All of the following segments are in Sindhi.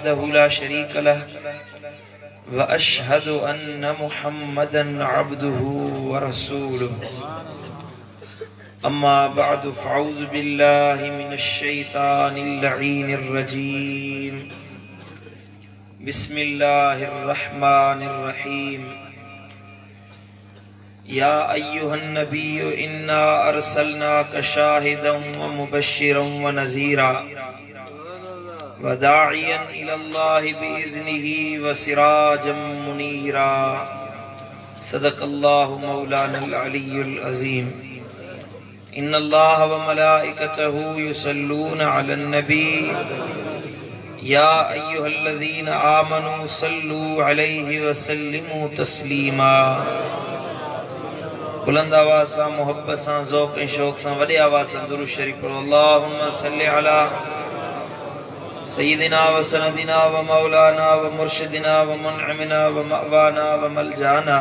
وحده لا شريك له واشهد ان محمدا عبده ورسوله اما بعد فاعوذ بالله من الشيطان اللعين الرجيم بسم الله الرحمن الرحيم يا ايها النبي انا ارسلناك شاهدا ومبشرا ونذيرا وداعيا الى الله باذنه وسراجا منيرا صدق الله مولانا العلي العظيم ان الله وملائكته يصلون على النبي يا ايها الذين امنوا صلوا عليه وسلموا تسليما بلند آواز سان محبت سان ذوق ۽ شوق سان وڏي آواز سان درود شريف پڙهو اللهم صل علي سيدنا وسندنا ومولانا ومرشدنا ومنعمنا ومأوانا وملجانا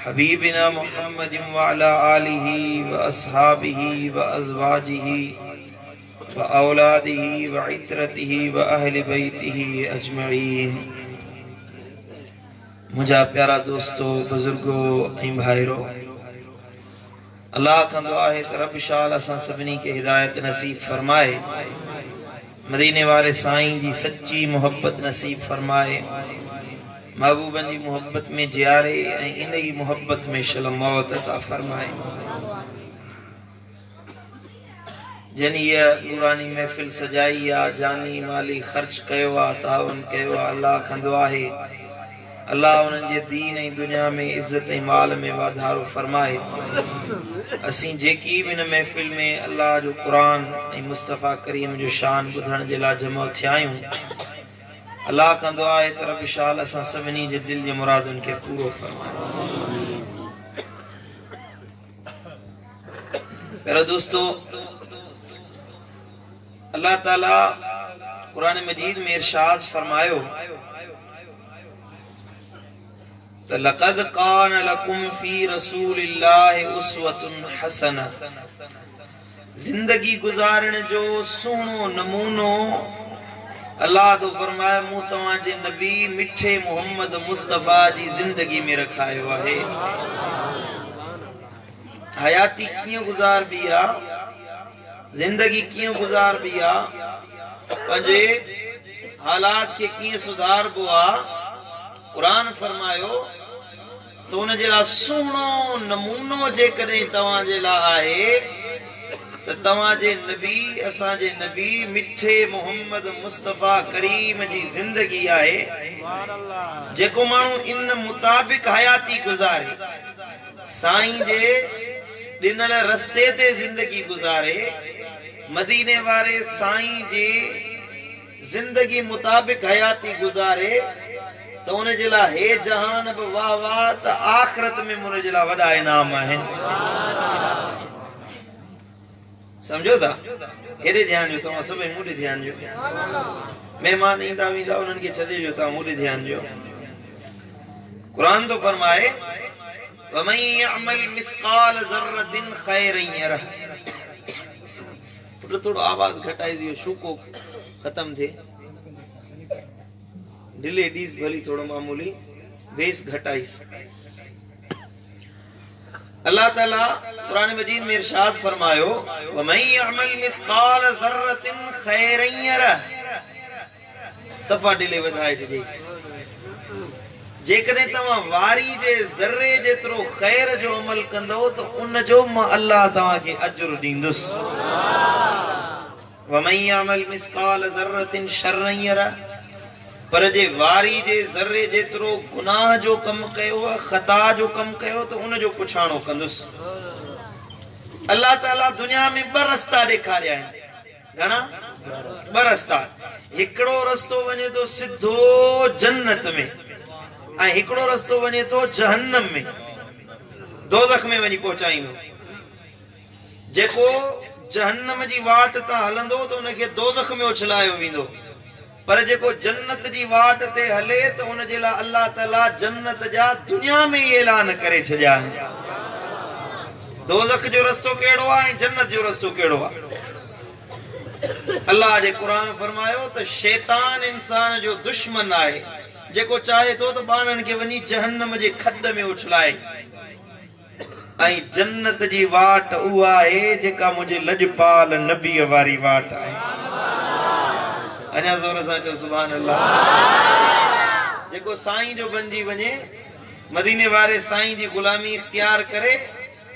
حبيبنا محمد وعلي آله واصحابه وازواجه واولاده وعترته واهل بيته اجمعين منهنجا پيارا دوستو بزرگو ۽ ڀائرو الله کان دعا آهي ته رب شال اسان سڀني کي هدايت نصيب فرمائي مديني واري سائين جي سچي محبت نصيب فرمائي محبوبن جي محبت ۾ جياري ۽ ان ئي محبت ۾ شل موت عطا فرمائي. جن هيء نوراني محفل سجائي آ، جاني مالي خرچ ڪيو آ، تعاون ڪيو آ، الله کان دعا آهي الله انهن جي دين ۽ دنيا ۾ عزت ۽ مال ۾ واڌارو فرمائي. اسين جيڪي به هن محفل ۾ الله جو قرآن ۽ مصطفيٰ ڪريم جو شان ٻڌڻ جي لاء جمع ٿيا آهيون، الله کان دعا آهي ته رب شال اسان سڀني جي دل جي مرادن کي پورو فرمائي. پيارا دوستو الله تعالي قرآن مجيد ۾ ارشاد فرمايو ته لقد ڪان لڪم في رسول الله اسوة حسنة زندگي گذارڻ جو سهڻو نمونو الله ٿو فرمائي مون توهان جي نبي مٺي محمد مصطفيٰ جي زندگي ۾ رکايو آهي. حياتي ڪيئن گذاربي آ، زندگي ڪيئن گذاربي آ، پنهنجي حالات کي ڪيئن سڌاربو آ، قرآن فرمايو ته ان جي لاء سهڻو نمونو جيڪڏهن توهان جي لاء آهي ته توهان جي نبي اسان جي نبي مٺي محمد مصطفيٰ ڪريم جي زندگي آهي جيڪو ماڻهو ان مطابق حياتي گذاري سائين جي ڏنل رستي تي زندگي گذاري مديني واري سائين جي زندگي مطابق حياتي گذاري ته ان جي لاء هي جهان به واه واه ته آخرت ۾ به ان جي لاء وڏا انعام آهن. سمجهو ٿا؟ هيڏي ڌيان ڏيو توهان سڀئي مون ڏي ڌيان ڏيو. مهمان ايندا ويندا انهن کي ڇڏي ڏيو توهان مون ڏي ڌيان ڏيو. قرآن ٿو فرمائي ومن يعمل مثقال ذرة خيرا يره. پٽ ٿورو آواز گهٽائيس اهو شوڪو ختم ٿئي. ڊلي ڏيس ڀلي ٿورو معمولي بيس گهٽائيس. الله تعالي قرآن مجيد ۾ ارشاد فرمايو ومن يعمل مثقال ذرة خيرا يره. صفا ڊلي وڌائي ڇڏيائينس. جيڪڏهن توهان واري جي ذري جيترو خير جو عمل ڪندؤ ته ان جو مان الله توهان کي اجر ڏيندس. ومن يعمل مثقال ذرة شرا يره پر جي واري جي ذري جيترو گناهه جو ڪم ڪيو، خطا جو ڪم ڪيو ته ان جو پڇاڻو ڪندس. الله تعاليٰ دنيا ۾ ٻه رستا ڏيکاريا آهن. گهڻا؟ ٻه رستا. هڪڙو رستو وڃي ٿو سڌو جنت ۾ ۽ هڪڙو رستو وڃي ٿو جهنم ۾، دوزخ ۾ وڃي پهچائيندو. جيڪو جهنم جي واٽ تان هلندو ته ان کي دوزخ ۾ اڇلايو ويندو، پر جيڪو جنت جي واٽ تي هلي ته ان جي لاء الله تعاليٰ جنت جا دنيا ۾ ئي اعلان ڪري ڇڏيا آهن. دوزخ جو رستو ڪهڙو آهي ۽ جنت جو رستو ڪهڙو آهي؟ الله جي قرآن فرمايو ته شيطان انسان جو دشمن آهي، جيڪو چاهي ٿو ته ٻانهن کي وڃي جهنم جي کڏ ۾ اڇلائي ۽ جنت جي واٽ اها آهي جيڪا منهنجي لڄپال نبيء واري واٽ آهي. اڃا زور سان چئو سبحان الله. جيڪو سائين جو بنجي وڃي، مديني واري سائين جي غلامي اختيار ڪري،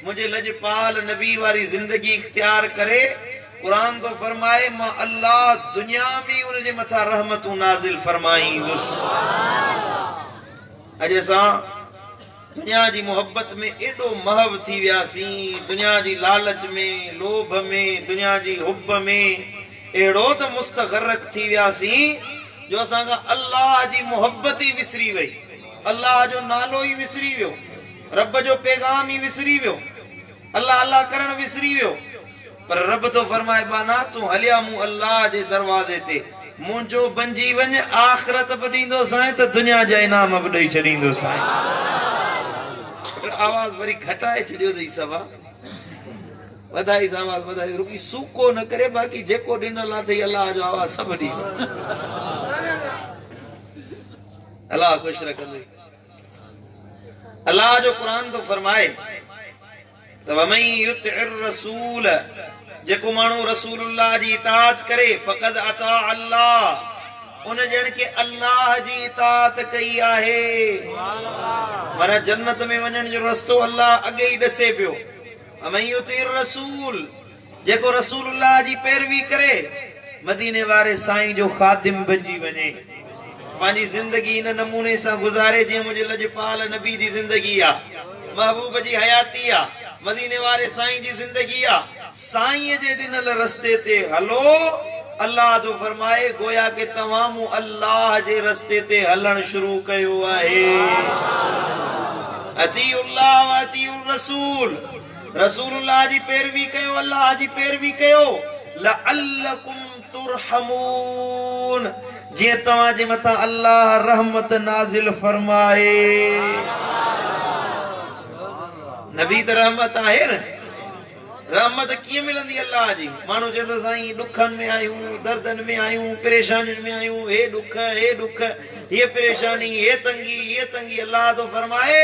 منهنجي لڄ پال نبي واري زندگي اختيار ڪري، قرآن ٿو فرمائي مان الله دنيا ۾ ئي ان جي مٿان رحمتون نازل فرمائيندس. اڄ اسان دنيا جي محبت ۾ ايڏو محو ٿي وياسين، دنيا جي لالچ ۾، لوڀ ۾، دنيا جي حب ۾ اهڙو ته مستغرق ٿي وياسين جو اسان کان الله جي محبت ئي وسري وئي، الله جو نالو ئي وسري ويو. رب جو پيغام ئي وسري ويو، الله الله ڪرڻ وسري ويو، پر رب ٿو فرمائي ٻانها تون هليا مون الله جي دروازي تي، منهنجو بنجي وڃ، آخرت به ڏيندوسانء ته دنيا جا انعام به ڏئي ڇڏيندوسانء. پر آواز وري گهٽائي ڇڏيو اٿئي صفا وڌائيس آواز وڌائيس رڳي سوڪو نه ڪري باقي جيڪو ڏنل اٿئي الله جو آواز سڀ ڏيس. الله خوش رکندئي. الله جو قرآن ٿو فرمائي ته ومن يطع الرسول جيڪو ماڻهو رسول الله جي اطاعت ڪري فقد اطاع الله ان ڄڻ ڪي الله جي اطاعت ڪئي آهي. معنيٰ جنت ۾ وڃڻ جو رستو الله اڳي ئي ڏسي پيو. ومن يطع الرسول جيڪو رسول الله جي پيروي ڪري، مديني واري سائين جو خادم بنجي وڃي، پنهنجي زندگي ان نموني سان گذاري جيئن منهنجي لڄپال نبي جي زندگي آ، محبوب جي حياتي آ، مديني واري سائين جي زندگي آ، سائين جي ڏنل رستي تي هلو، الله ٿو فرمائي گويا ڪه توهان مون الله جي رستي تي هلڻ شروع ڪيو آهي. اطيعوا الله واطيعوا الرسول. رسول الله جي پيروي ڪيو الله جي پيروي ڪيو لعلڪم ترحمون جيئن توهان جي مٿان الله رحمت نازل فرمائي. نبي ته رحمت آهي نه رحمت ڪيئن ملندي الله جي ماڻهو چئي ٿو سائين ڏکن ۾ آهيون دردن ۾ آهيون پريشانين ۾ آهيون هي ڏک هي ڏک هي پريشاني هي تنگي هي تنگي الله ٿو فرمائي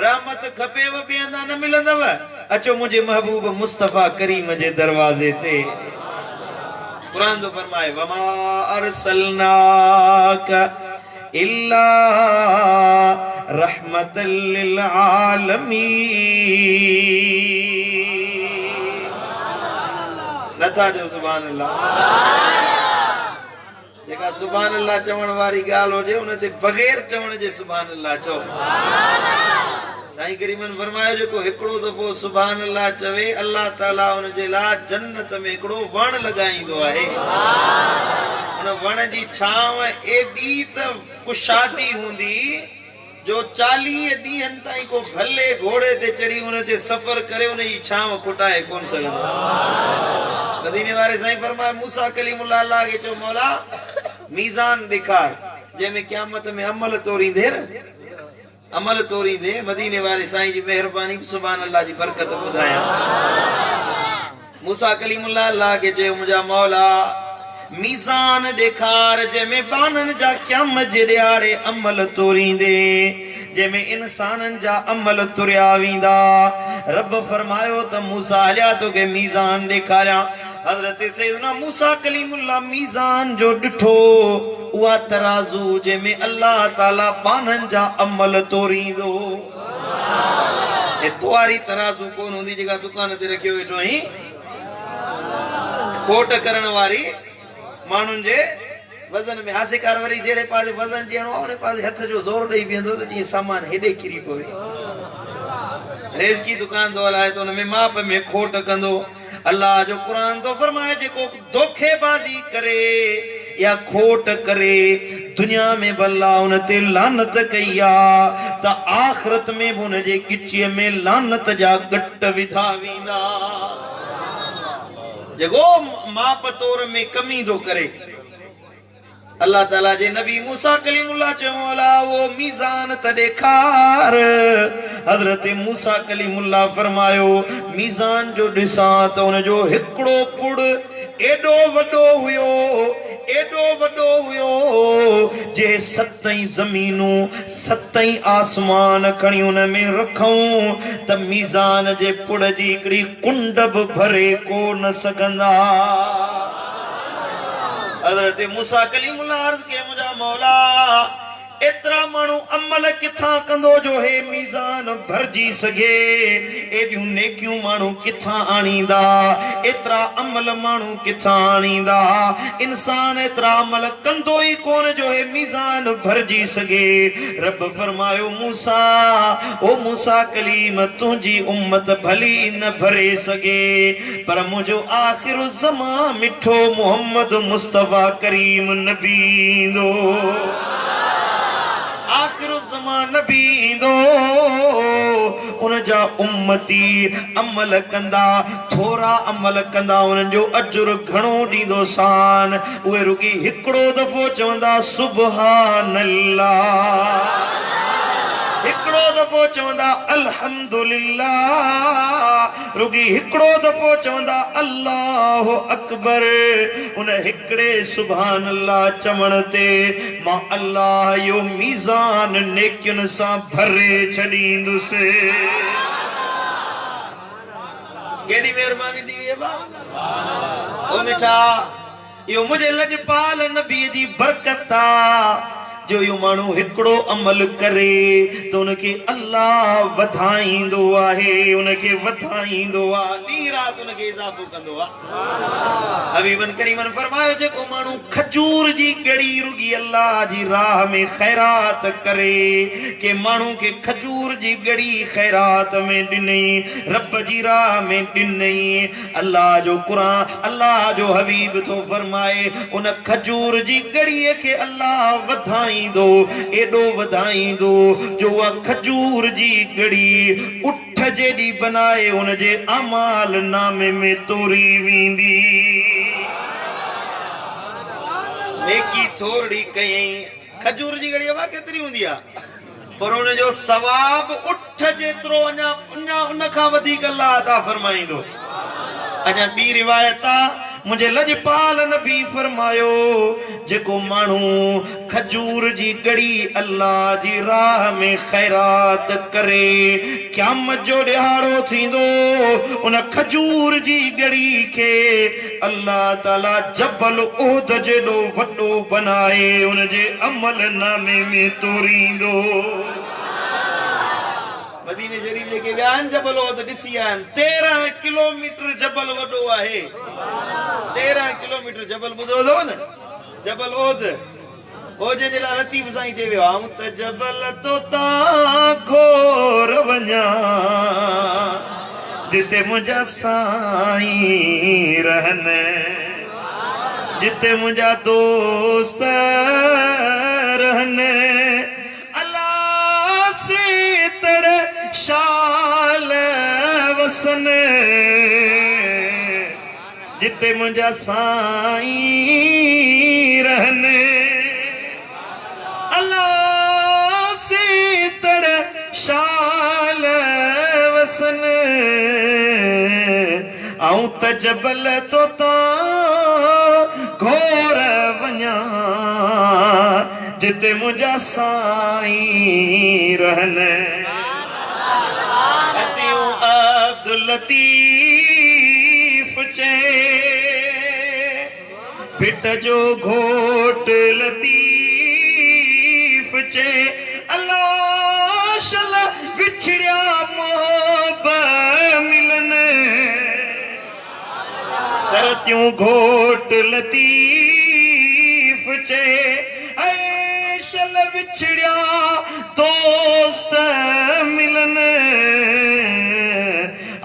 رحمت کپيو ٻئي هنڌان نه ملندو، اچو منهنجي محبوب مصطفيٰ ڪريم جي دروازي تي. قرآن ٿو فرمائي، وما ارسلناک الا رحمة للعالمين. نٿا چئو سبحان الله. جيڪا سبحان الله چوڻ واري ڳالهه هجي ان تي بغير چوڻ جي سبحان الله چئو. سائين ڪريمن فرمايو جيڪو هڪڙو دفعو سبحان الله چوي الله تعالي ان جي لاء جنت ۾ هڪڙو وڻ لڳائيندو آهي. ان وڻ جي ڇانو ايڏي ته ڪشادي هوندي جو 40 ڏينهن تائين ڪو ڀلي گهوڙي تي چڙهي ان تي سفر ڪري ان جي ڇانو کٽائي ڪونه سگهندو. مديني واري سائين فرمايو، موسيٰ ڪليم الله الله کي چيو، مولا! ميزان ڏيکار، جنهن ۾ قيامت ۾ عمل توريندين نه؟ عمل توريندين، مديني واري سائين جي مهرباني به سبحان الله جي برڪت ٻڌايان. موسيٰ ڪليم الله الله کي چيو، منهنجا مولا! ميزان ڏيکار، جنهن ۾ ٻانهن جا قيامت جي ڏهاڙي عمل توريندين، جنهن ۾ انسانن جا عمل توريا ويندا. رب فرمايو ته موسيٰ هليا توکي ميزان ڏيکاريان. حضرت سيدنا موسيٰ ڪليم الله ميزان جو ڏٺو، اها ترازو جنهن ۾ الله تعاليٰ ٻانهن جا عمل توريندو. هي تواري ترازو ڪونه هوندي جيڪا دڪان تي رکيو ويٺو آهين. کوٽ ڪرڻ واري ماڻهن جي وزن ۾ هاسيڪار وري جهڙي پاسي وزن ڏيڻو آهي ان پاسي هٿ جو زور ڏئي بيهندو ته جيئن سامان هيڏي ڪري پوي. ريزڪي دڪان ٿو هلائي ته ان ۾ ماپ ۾ کوٽ ڪندو. الله جو قرآن ٿو فرمائي جيڪو دوکي بازي ڪري يا کوٽ ڪري دنيا ۾ به الله ان تي لعنت ڪئي آ ته آخرت ۾ به ان جي ڳچيء ۾ لعنت جا ڳٽ وڌا ويندا. جيڪو ماپ تور ۾ ڪمي ٿو ڪري. الله تعاليٰ جي نبي موسيٰ ڪليم الله چيو مولا اهو ميزان ته ڏيکار. حضرت موسيٰ ڪليم الله فرمايو ميزان جو ڏسان ته ان جو هڪڙو پڙ ايڏو وڏو هيو، ايڏو وڏو هيو، جي ست ئي زمينون، ست ئي آسمان کڻي ان ۾ رکون ته ميزان جي پڙ جي هڪڙي ڪنڊ به ڀري ڪو نه سگهندا. حضرت موسيٰ ڪليم الله عرض ڪيو، منهنجا مولا! ايترا ماڻهو عمل ڪٿان ڪندو جو هي ميزان ڀرجي سگهي؟ ايڏيون نيڪيون ماڻهو ڪٿان آڻيندا؟ ايترا عمل ماڻهو ڪٿان آڻيندا؟ انسان ايترا عمل ڪندو ئي ڪونه جو هي ميزان ڀرجي سگهي. رب فرمايو، موسيٰ! او موسيٰ ڪليم! تنهنجي امت ڀلي نه ڀري سگهي، پر منهنجو آخر الزمان مٺو محمد مصطفيٰ ڪريم نبي ايندو. آخر الزمان نبي ايندو، ان جا امتي عمل ڪندا، ٿورا عمل ڪندا، انهن جو اجر گهڻو ڏيندوسان، اهي رڳي هڪڙو دفعو چوندا سبحان الله، هڪڙو دفعو چوندا الحمدلله، رڳي هڪڙو دفعو چوندا الله اڪبر، ان هڪڙي سبحان الله چوڻ تي مان الله اهو ميزان نيڪين سان ڀري ڇڏيندس. ڪيڏي مهرباني ٿي وئي ابا. او مٺا اهو منهنجي لڄپال نبي جي برڪت آ جو اهو ماڻهو هڪڙو عمل ڪري ته ان کي الله وڌائيندو آهي ان کي وڌائيندو آ ڏينهن رات ان کي اضافو ڪندو آ. حبيبن ڪريمن فرمايو جيڪو ماڻهو کجور جي ڳڙي رڳي الله جي راهه ۾ خيرات ڪري ڪنهن ماڻهو کي کجور جي ڳڙي خيرات ۾ ڏنئي رب جي راهه ۾ ڏنئي الله جو قرآن الله جو حبيب ٿو فرمائي ان کجور جي ڳڙي کي الله وڌائيندو ايڏو وڌائيندو جو اها کجور جي ڳڙي اٺ جيڏي بنائي ان جي اعمال نامي ۾ توري ويندي. نيڪي ٿورڙي ڪيائين. کجور جي ڳڙي اها ڪيتري هوندي آهي پر ان جو ثواب اٺ جيترو اڃا اڃا ان کان وڌيڪ الله عطا فرمائيندو. اڃا ٻي روايت آ منهنجي لڄپال نبي فرمايو جيڪو ماڻهو کجور جي ڳڙي الله جي راهه ۾ خيرات ڪري، قيامت جو ڏهاڙو ٿيندو، ان کجور جي ڳڙي کي الله تعاليٰ جبل احد جيڏو وڏو بنائي ان جي عمل نامي ۾ توريندو. مديني شريف جيڪي ويا آهن جبل احد ڏسي آيا آهن 13 ڪلوميٽر جبل وڏو آهي 13 ڪلوميٽر جبل ٻڌو اٿو نه. جبل احد هو جنهن جي لاء لطيف سائين چئي ويو آئون ته جبل تو تان گهور وڃان جتي منهنجا سائين رهن جتي منهنجا دوست رهن الا سيتڙ شال وسن. جتي منهنجا سائين رهن. الا سيتڙ شال وسن. آئون ته جبل تو تان گهور وڃان جتي منهنجا سائين رهن. اديون عبداللطيف چئي، ڀٽ جو گهوٽ لطيف چئي، الا شل وڇڙيا محب ملن. سرتيون گهوٽ لطيف چئي، اي شل وڇڙيا دوست ملن.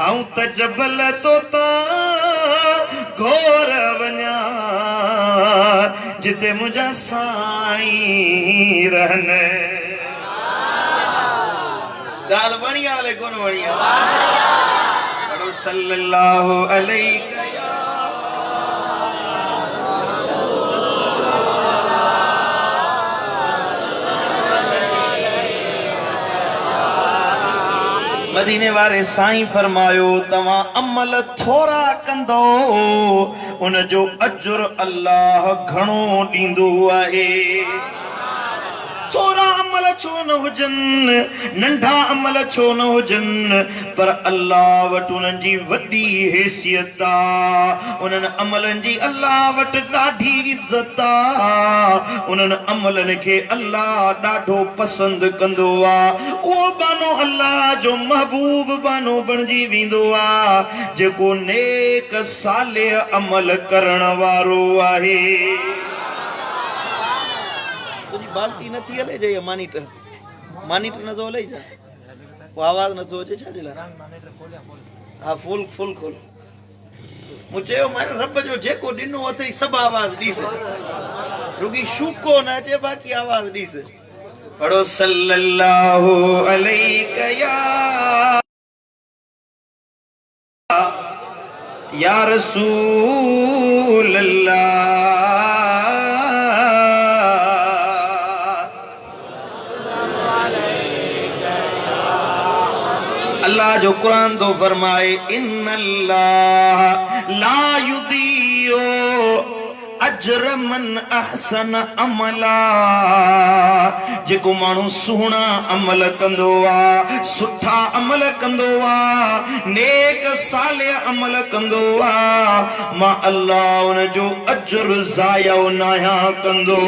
آئون ته جبل تو تان گهور وڃان، جتي منهنجا سائين رهن. ڳالهه وڻي آ الائي ڪونه وڻي آ؟ پڙهو صلي الله عليڪ يا مديني واري سائين فرمايو، توهان عمل ٿورا ڪندؤ، ان جو اجر الله گهڻو ڏيندو آهي. ٿورا عمل ڇو نه هجن، ننڍا عمل ڇو نه هجن، پر الله وٽ انهن جي وڏي حيثيت آ، انهن عملن جي الله وٽ ڏاڍي عزت آ، انهن عملن کي الله ڏاڍو پسند ڪندو آ، اهو ٻانهو الله جو محبوب ٻانهو بڻجي ويندو آ، جيڪو نيڪ صالح عمل ڪرڻ وارو آهي. تنهنجي بالٽي نٿي هلي ڇا اها مانيٽر مانيٽر نٿو هلي ڇا پوء آواز نٿو اچي ڇا جي لاء ها فل فل کول مون چيو مان رب جو جيڪو ڏنو اٿئي سڀ آواز ڏيس رڳي شوڪو نه اچي باقي آواز ڏيس پڙهو صلي الله عليڪ يا يا رسول الله. الله جو قرآن ٿو فرمائي ان الله لا يضيع اجر من احسن عملا جيڪو ماڻهو سهڻا عمل ڪندو آ، سٺا عمل ڪندو آ، نيڪ صالح عمل ڪندو آ، مان الله ان جو اجر ضايع ناهيان ڪندو.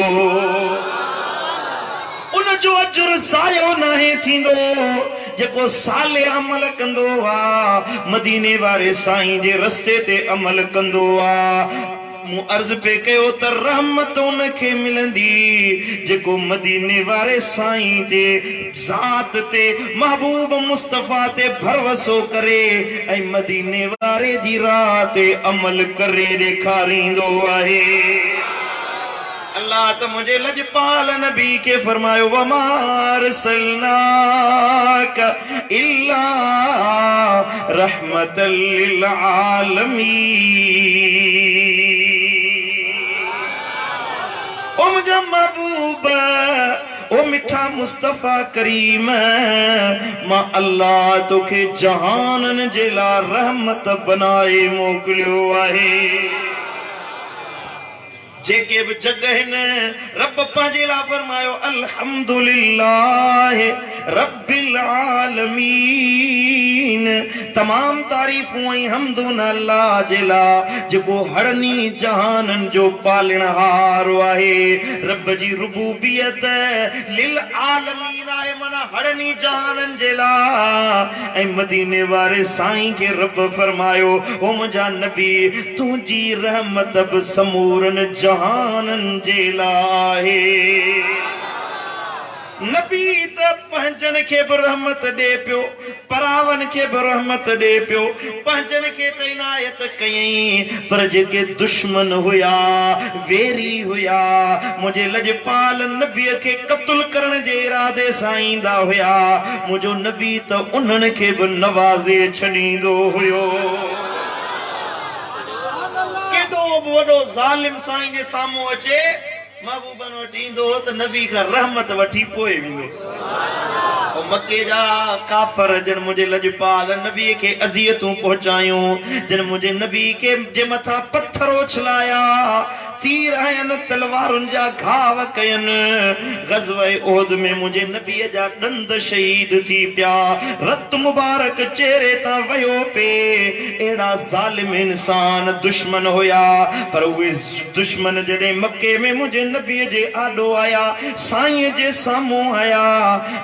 ان جو اجر ضايع ناهي ٿيندو، جيڪو صالح عمل ڪندو آ، مديني واري سائين جي رستي تي عمل ڪندو آ. مون عرض پئي ڪيو ته رحمت ان کي ملندي جيڪو مديني واري سائين جي ذات تي محبوب مصطفيٰ تي ڀروسو ڪري ۽ مديني واري جي راهه تي عمل ڪري ڏيکاريندو آهي. الله ته منهنجي لڄپال نبي کي فرمايو وما ارسلناک الا رحمة للعالمين او منهنجا محبوب او مٺا مصطفيٰ ڪريم مان الله توکي جهانن جي لاء رحمت بنائي موڪليو آهي. جيڪي به جڳ هن رب پنهنجي لاء فرمايو الحمد لله رب العالمين تمام تعريفون ۽ حمدون الله جي لاء جيڪو هڙني جهانن جو پالڻهار آهي رب جي ربوبيت للعالمين آهي معنيٰ هڙني جهانن جي لاء ۽ مديني واري سائين کي رب فرمايو او منهنجا نبي تنهنجي رحمت به سمورن جهانن جي لاء آهي. نبي ته پنهنجن کي به رحمت ڏي پيو، پراون کي به رحمت ڏي پيو، پنهنجن کي ته عنايت ڪيائين، پر جيڪي دشمن هيا، ويري هيا، منهنجي لڄپال نبيء کي قتل ڪرڻ جي ارادي سان ايندا هيا، منهنجو نبي ته انهن کي به نوازي ڇڏيندو هيو. ڪيڏو به وڏو ظالم سائين جي سامهون اچي محبوبن وٽ ايندو هو ته نبي کان رحمت وٺي پوء ويندو هو. مڪي جا ڪافر جن منهنجي لڄپال نبي کي اذيتون پهچايون، جن منهنجي نبي کي جي مٿان پٿر اڇلايا، تير هنيا، تلوارن جا گهاء ڪين، غزوه احد ۾ منهنجي نبيء جا ڏند شهيد ٿي پيا، رت مبارڪ چهري تان وهيو پي، اهڙا ظالم انسان دشمن هيا، پر اهي دشمن جڏهن مڪي ۾ منهنجي نبيء جي آڏو آيا، سائينء جي سامهون آيا،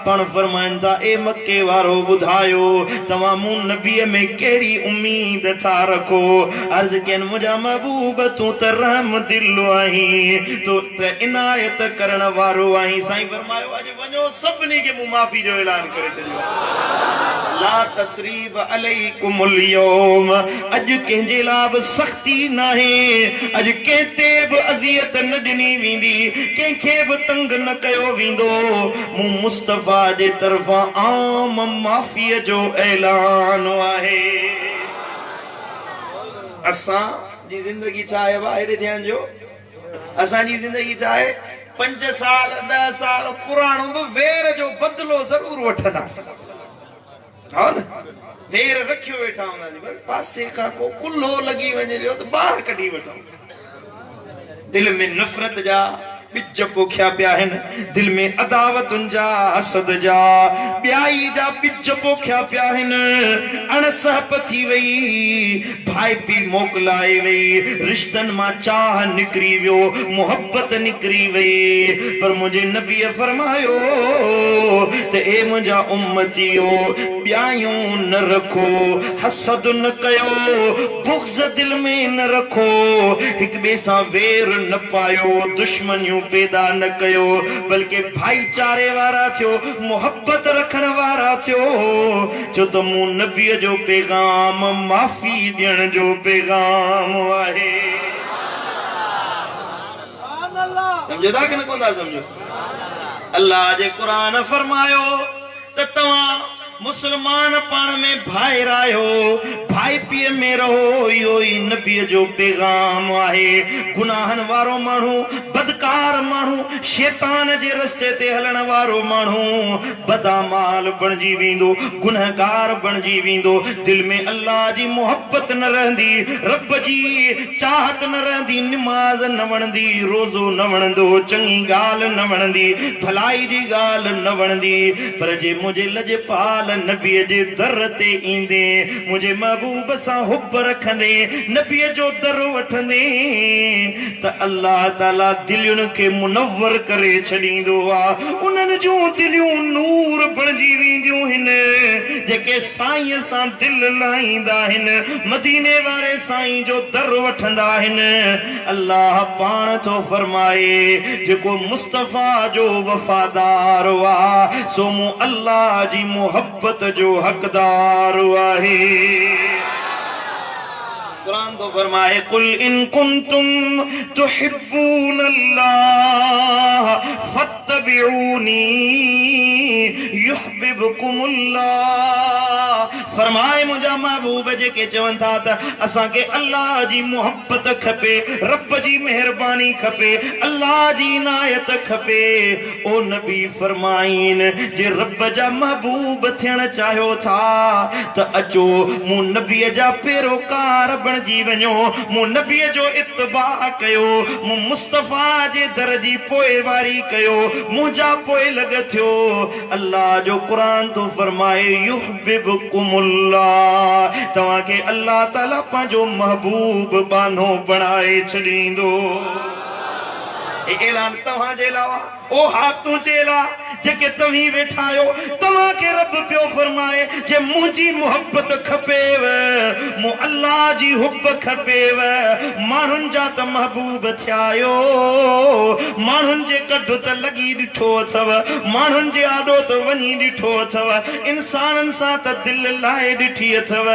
پاڻ فرمائن ٿا، اي مڪي وارو ٻڌايو، توهان مون نبيء ۾ ڪهڙي اميد ٿا رکو؟ عرض ڪين، منهنجا محبوب تون ته رحم دل آهين، تون ته عنايت ڪرڻ وارو آهين. سائين فرمايو، اڄ وڃو سڀني کي مون معافي جو اعلان ڪري ڇڏيو آهي. لا تثريب عليڪم اليوم، اڄ ڪنهن جي لاء به سختي ناهي، اڄ ڪنهن تي به اذيت نه ڏني ويندي، ڪنهن کي به تنگ نه ڪيو ويندو، مون مصطفيٰ جي طرفان عام معافيء جو اعلان آهي. اسان جي زندگي ڇا آهي ڀاء هيڏي ڌيان ڏيو اسان جي زندگي ڇا آهي پنج سال ڏهه سال پراڻو به وير جو بدلو ضرور وٺنداسين ها نه. وير رکيو ويٺا هونداسين، بس پاسي کان ڪو ڪلهو لڳي وڃي جو ته باهه ڪڍي وٺون. دل ۾ نفرت جا ٻج پوکيا پيا آهن، دل ۾ عداوتن جا، حسد جا، ٻيائي جا ٻج پوکيا پيا آهن، اڻ سهپ ٿي وئي، ڀائپي موڪلائي وئي، رشتن مان چاهه نڪري ويو، محبت نڪري وئي، پر منهنجي نبيء فرمايو ته اي منهنجا امتيو! ٻيايون نه رکو، حسد نه ڪيو، بغض دل ۾ نه رکو، هڪ ٻئي سان وير نه پايو، دشمنيون پيدا نه ڪيو، بلڪه ڀائيچاري وارا ٿيو، محبت رکڻ وارا ٿيو، ڇو ته مون نبيء جو پيغام معافي ڏيڻ جو پيغام آهي. سمجهو ٿا ڪي نه ڪونه ٿا سمجهو؟ الله جي قرآن فرمايو ته توهان مسلمان پاڻ ۾ ڀائر آهيو، ڀائپيء ۾ رهو، اهو ئي نبيء جو پيغام آهي. گناهن وارو ماڻهو، بدڪار ماڻهو، شيطان جي رستي تي هلڻ وارو ماڻهو بداعمال بڻجي ويندو، گنهگار بڻجي ويندو، دل ۾ الله جي محبت نه رهندي، رب جي چاهت نه رهندي، نماز نه وڻندي، روزو نه وڻندو، چڱي ڳالهه نه وڻندي، ڀلائي جي ڳالهه نه وڻندي، پر جي منهنجي لڄپال نبيء جي در تي ايندين، منهنجي محبوب سان حب رکندين، نبيء جو در وٺندين ته الله تعاليٰ دلين کي منور ڪري ڇڏيندو آ، انهن جون دليون نور بڻجي وينديون هن، جيڪي سائينء سان دل لائيندا آهن، مديني واري سائين جو در وٺندا آهن. الله پاڻ ٿو فرمائي، جيڪو مصطفيٰ جو وفادار آ، سو مون الله جي محبت جو حقدار آهي. قرآن ٿو فرمائي، قل ان ڪنتم تحبون الله فاتبعوني يحببڪم الله فرماء منهنجا محبوب جيڪي چون ٿا ته اسان کي الله جي محبت کپي، رب جي مهرباني کپي، الله جي عنايت کپي، او نبي فرمائين جي رب جا محبوب ٿيڻ چاهيو ٿا ته اچو مون نبي جا پيروڪار بڻجي وڃو، مون نبي جو اتباع ڪيو، مون مصطفيٰ جي در جي پوئواري ڪيو، منهنجا پوئلڳ ٿيو. الله جو قرآن ٿو فرمائي، يحببڪم الله، توهان کي الله تعاليٰ پنهنجو محبوب ٻانهو بڻائي ڇڏيندو. هي اعلان توهان جي لاء آ، او ها تنهنجي لاء، جيڪي توهين ويٺا آهيو، توهان کي رب پيو فرمائي، جي منهنجي محبت کپيو، مون الله جي حب کپيو، ماڻهن جا ته محبوب ٿيا آهيو، ماڻهن جي ڪڍ ته لڳي ڏٺو اٿو، ماڻهن جي آڏو ته وڃي ڏٺو اٿو، انسانن سان ته دل لائي ڏٺي اٿو،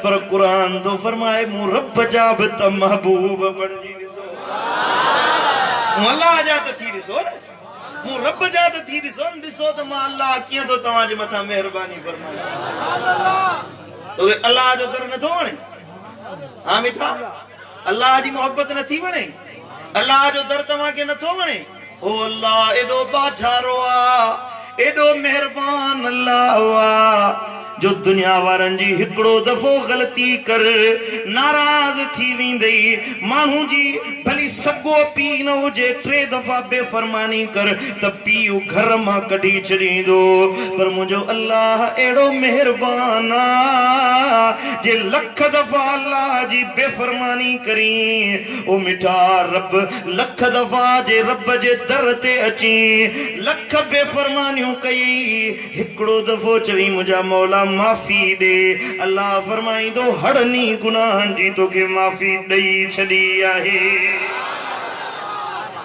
پر قرآن ٿو فرمائي مون رب جا به ته محبوب بڻجي ڏسو، مون الله جا ته ٿي ڏسو نه، مون رب جا ته ٿي ڏسو نه، ڏسو ته مان الله ڪيئن ٿو توهان جي مٿان مهرباني فرمايان. توکي الله جو در نٿو وڻي؟ ها مٺا! الله جي محبت نٿي وڻي؟ الله جو در توهان کي نٿو وڻي؟ هو الله ايڏو ٻاجهارو آ، ايڏو مهربان الله آ، جو دنيا وارن جي هڪڙو دفعو غلطي ڪر، ناراض ٿي ويندئي. ماڻهو جي ڀلي سڳو پيء نه هجي، ٽي دفعا بي فرماني ڪر ته پيء گهر مان ڪڍي ڇڏيندو. پر منهنجو الله اهڙو مهربان آ، جي لک دفعا الله جي بي فرماني ڪرين، او مٺا رب! لک دفعا جي رب جي در تي اچين، لک بي فرمانيون ڪيئي، هڪڙو دفعو چوين منهنجا مولا معافي ڏي، الله فرمائيندو هڙني گناهن جي توکي معافي ڏئي ڇڏي آهي.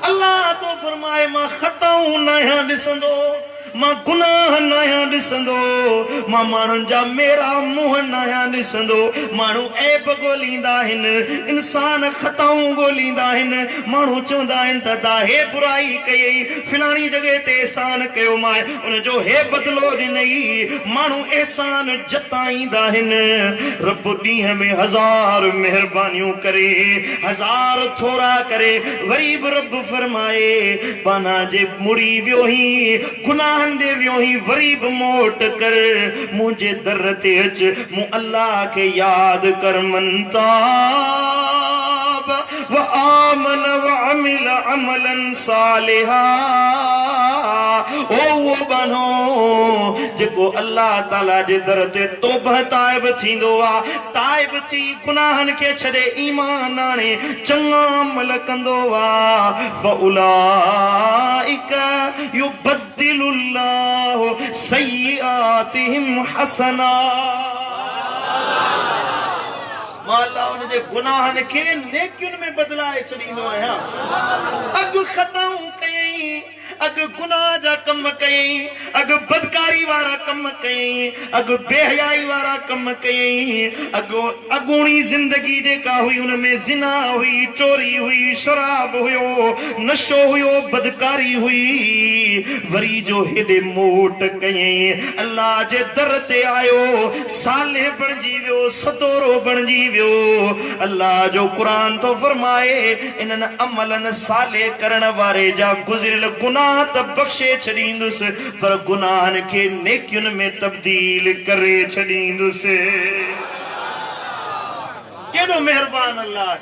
الله ٿو فرمائي مان خطائون ناهيان ڏسندو. مان گناهه ناهيان ڏسندو، مان ماڻهن جا ميرا منهن ناهيان ڏسندو، ماڻهو عيب ڳوليندا آهن، انسان خطائون ڳوليندا آهن، ماڻهو چوندا آهن ته ادا هي برائي ڪيئي، فلاڻي جڳهه تي احسان ڪيومانء، ان جو هي بدلو ڏنئي، ماڻهو احسان جتائيندا آهن، رب ڏينهن ۾ هزار مهربانيون ڪري، هزار ٿورا ڪري، وري به رب فرمائي، ٻانها جي مڙي ويو هين، گناهه گناهن ڏي ويو هين وري به موٽ ڪر منهنجي در تي اچ مون الله کي ياد ڪر من تاب وآمن وعمل عملا صالحا او اهو ٻانهو جيڪو الله تعالي جي در تي توبه تائب ٿيندو آ تائب ٿي گناهن کي ڇڏي ايمان آڻي چڱا عمل ڪندو آ فاولئک يبدل الله سيئاتهم حسنات. مان الله ان جي گناهن کي نيڪين ۾ بدلائي ڇڏيندو آهيان. اڳ خطائون ڪيائين، اڳ گناهه جا ڪم ڪيائين، اڳ بدڪاري وارا ڪم ڪيائين، اڳ بي حيائي وارا ڪم ڪيائين، اڳ اڳوڻي زندگي جيڪا هئي ان ۾ زنا هئي، چوري هئي، شراب هيو، نشو هيو، بدڪاري هئي، وري جو هيڏي موٽ ڪيائين، الله جي در تي آيو، صالح بڻجي ويو، سدورو بڻجي ويو. الله جو قرآن ٿو فرمائي، انهن عملن صالح ڪرڻ واري جا گذريل گناهه ته بخشي ڇڏيندس، پر گناهن کي نيڪين ۾ تبديل ڪري ڇڏيندس. ڪيڏو مهربان الله آهي،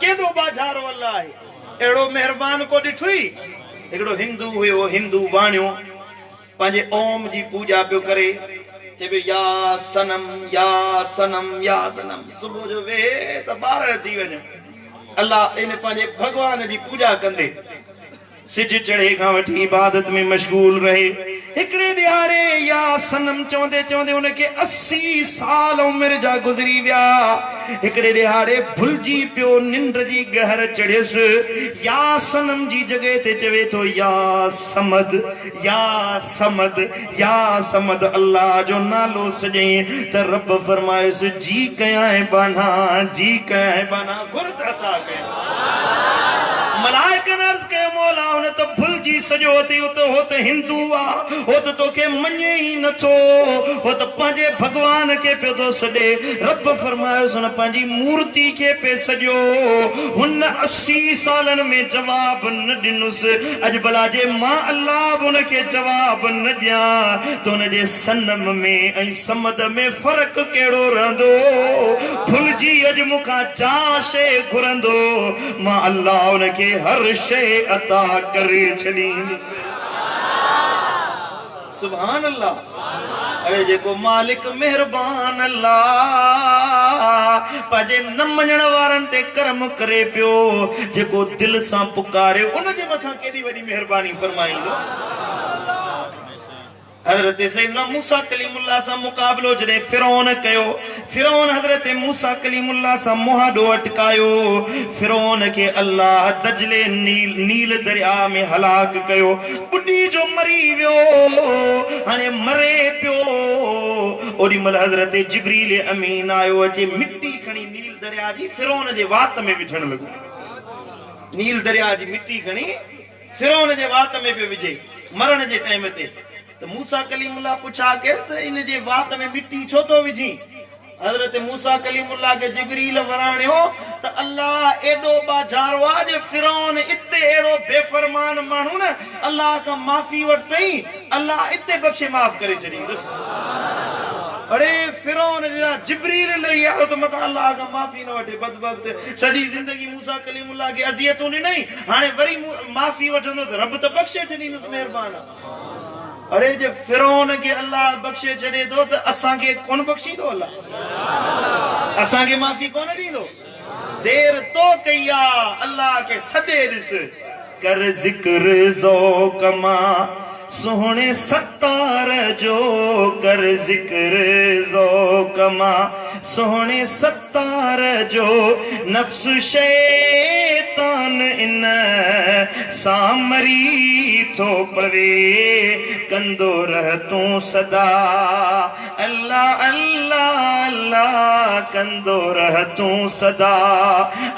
ڪيڏو ٻاجهارو الله آهي، اهڙو مهربان ڪو ڏٺوئي؟ هڪڙو هندو هيو، هندو واڻيو پنهنجي اوم جي پوڄا پيو ڪري، چئي پيو يا صنم، يا صنم، يا صنم، صبح جو ويهي ته 12 ٿي وڃن، الله ان پنهنجي ڀڳوان جي پوڄا ڪندي. سج چڙهي کان وٺي عبادت ۾ مشغول رهي. هڪڙي ڏهاڙي يا صنم چوندي چوندي ان کي 80 سال عمر جا گذري ويا. هڪڙي ڏهاڙي ڀلجي پيو، ننڊ جي ڳهر چڙهيس. يا صنم جي جڳهه تي چوي ٿو يا صمد، يا صمد، يا صمد الله جو نالو سڏيائين ته رب فرمايس جي ڪيائين ٻانها، جي ڪيائين ٻانها، گهر ته عطا ڪيان. ملائڪن عرض ڪيو مولا هن ته ڀلجي سڄو اٿئي هو ته هو ته هندو آ، هو ته توکي مڃي ئي نٿو، هو ته پنهنجي ڀڳوان کي پيو ٿو سڏي. رب فرمايس هن پنهنجي مورتي کي پئي سڏيو، هن 80 سالن ۾ جواب نه ڏنس. اڄ ڀلا جي مان الله به ان کي جواب نه ڏيان ته ان جي صنم ۾ ۽ صمد ۾ فرق ڪهڙو رهندو؟ ڀلجي اڄ مون کان جا شيء گهرندو، مان الله ان کي هر شيء عطا ڪري ڇڏيندس. سبحان الله اڙي جيڪو مالڪ مهربان الله پنهنجي نه مڃڻ وارن تي ڪرم ڪري پيو جيڪو دل سان پڪاري ان جي مٿان ڪيڏي وڏي مهرباني فرمائيندو. حضرت سيدنا موسيٰ ڪليم الله سان مقابلو جڏهن فرعون ڪيو، فرعون حضرت موسيٰ ڪليم الله سان مهاڏو اٽڪايو، فرعون کي الله دجلي نيل نيل درياء ۾ هلاڪ ڪيو، ٻڏي جو مري ويو، هاڻي مري پيو، اوڏي مهل حضرت جبريل امين آيو، اچي مٽي کڻي نيل درياء جي فرعون جي وات ۾ وجهڻ لڳو، نيل درياء جي مٽي کڻي فرعون جي وات ۾ پيو وجهي، مرڻ جي ٽائيم تي ته موسيٰ ڪليم الله پڇا ڪيس ته ان جي وات ۾ مٽي ڇو ٿو وجهين؟ حضرت موسيٰ ڪليم الله کي جبريل وراڻيو ته الله ايڏو ٻاجهارو آ جي فرعون اتي اهڙو بي فرمان ماڻهو نه الله کان معافي ورتئين الله اتي بخشي معاف ڪري ڇڏيندس. اڙي فرعون جا جبريل لهي آيو ته متان الله کان معافي نه وٺي بدبخت سڄي زندگي موسيٰ ڪليم الله کي اذيتون ڏنائين هاڻي وري معافي وٺندو ته رب ته بخشي ڇڏيندس مهربان آ. اڙي جي فرعون کي الله بخشي ڇڏي ٿو ته اسان کي ڪونه بخشيندو الله اسان کي معافي ڪونه ڏيندو دير تو ڪئي آ الله کي سڏي ڏس ڪر ذڪر ذوق مان سهڻي ستار جو ڪر ذڪر ذوق مان سهڻي ستار جو نفس شيطان ان سان مري ٿو پوي ڪندو رھ تون سدا الله الله الله ڪندو رھ تون سدا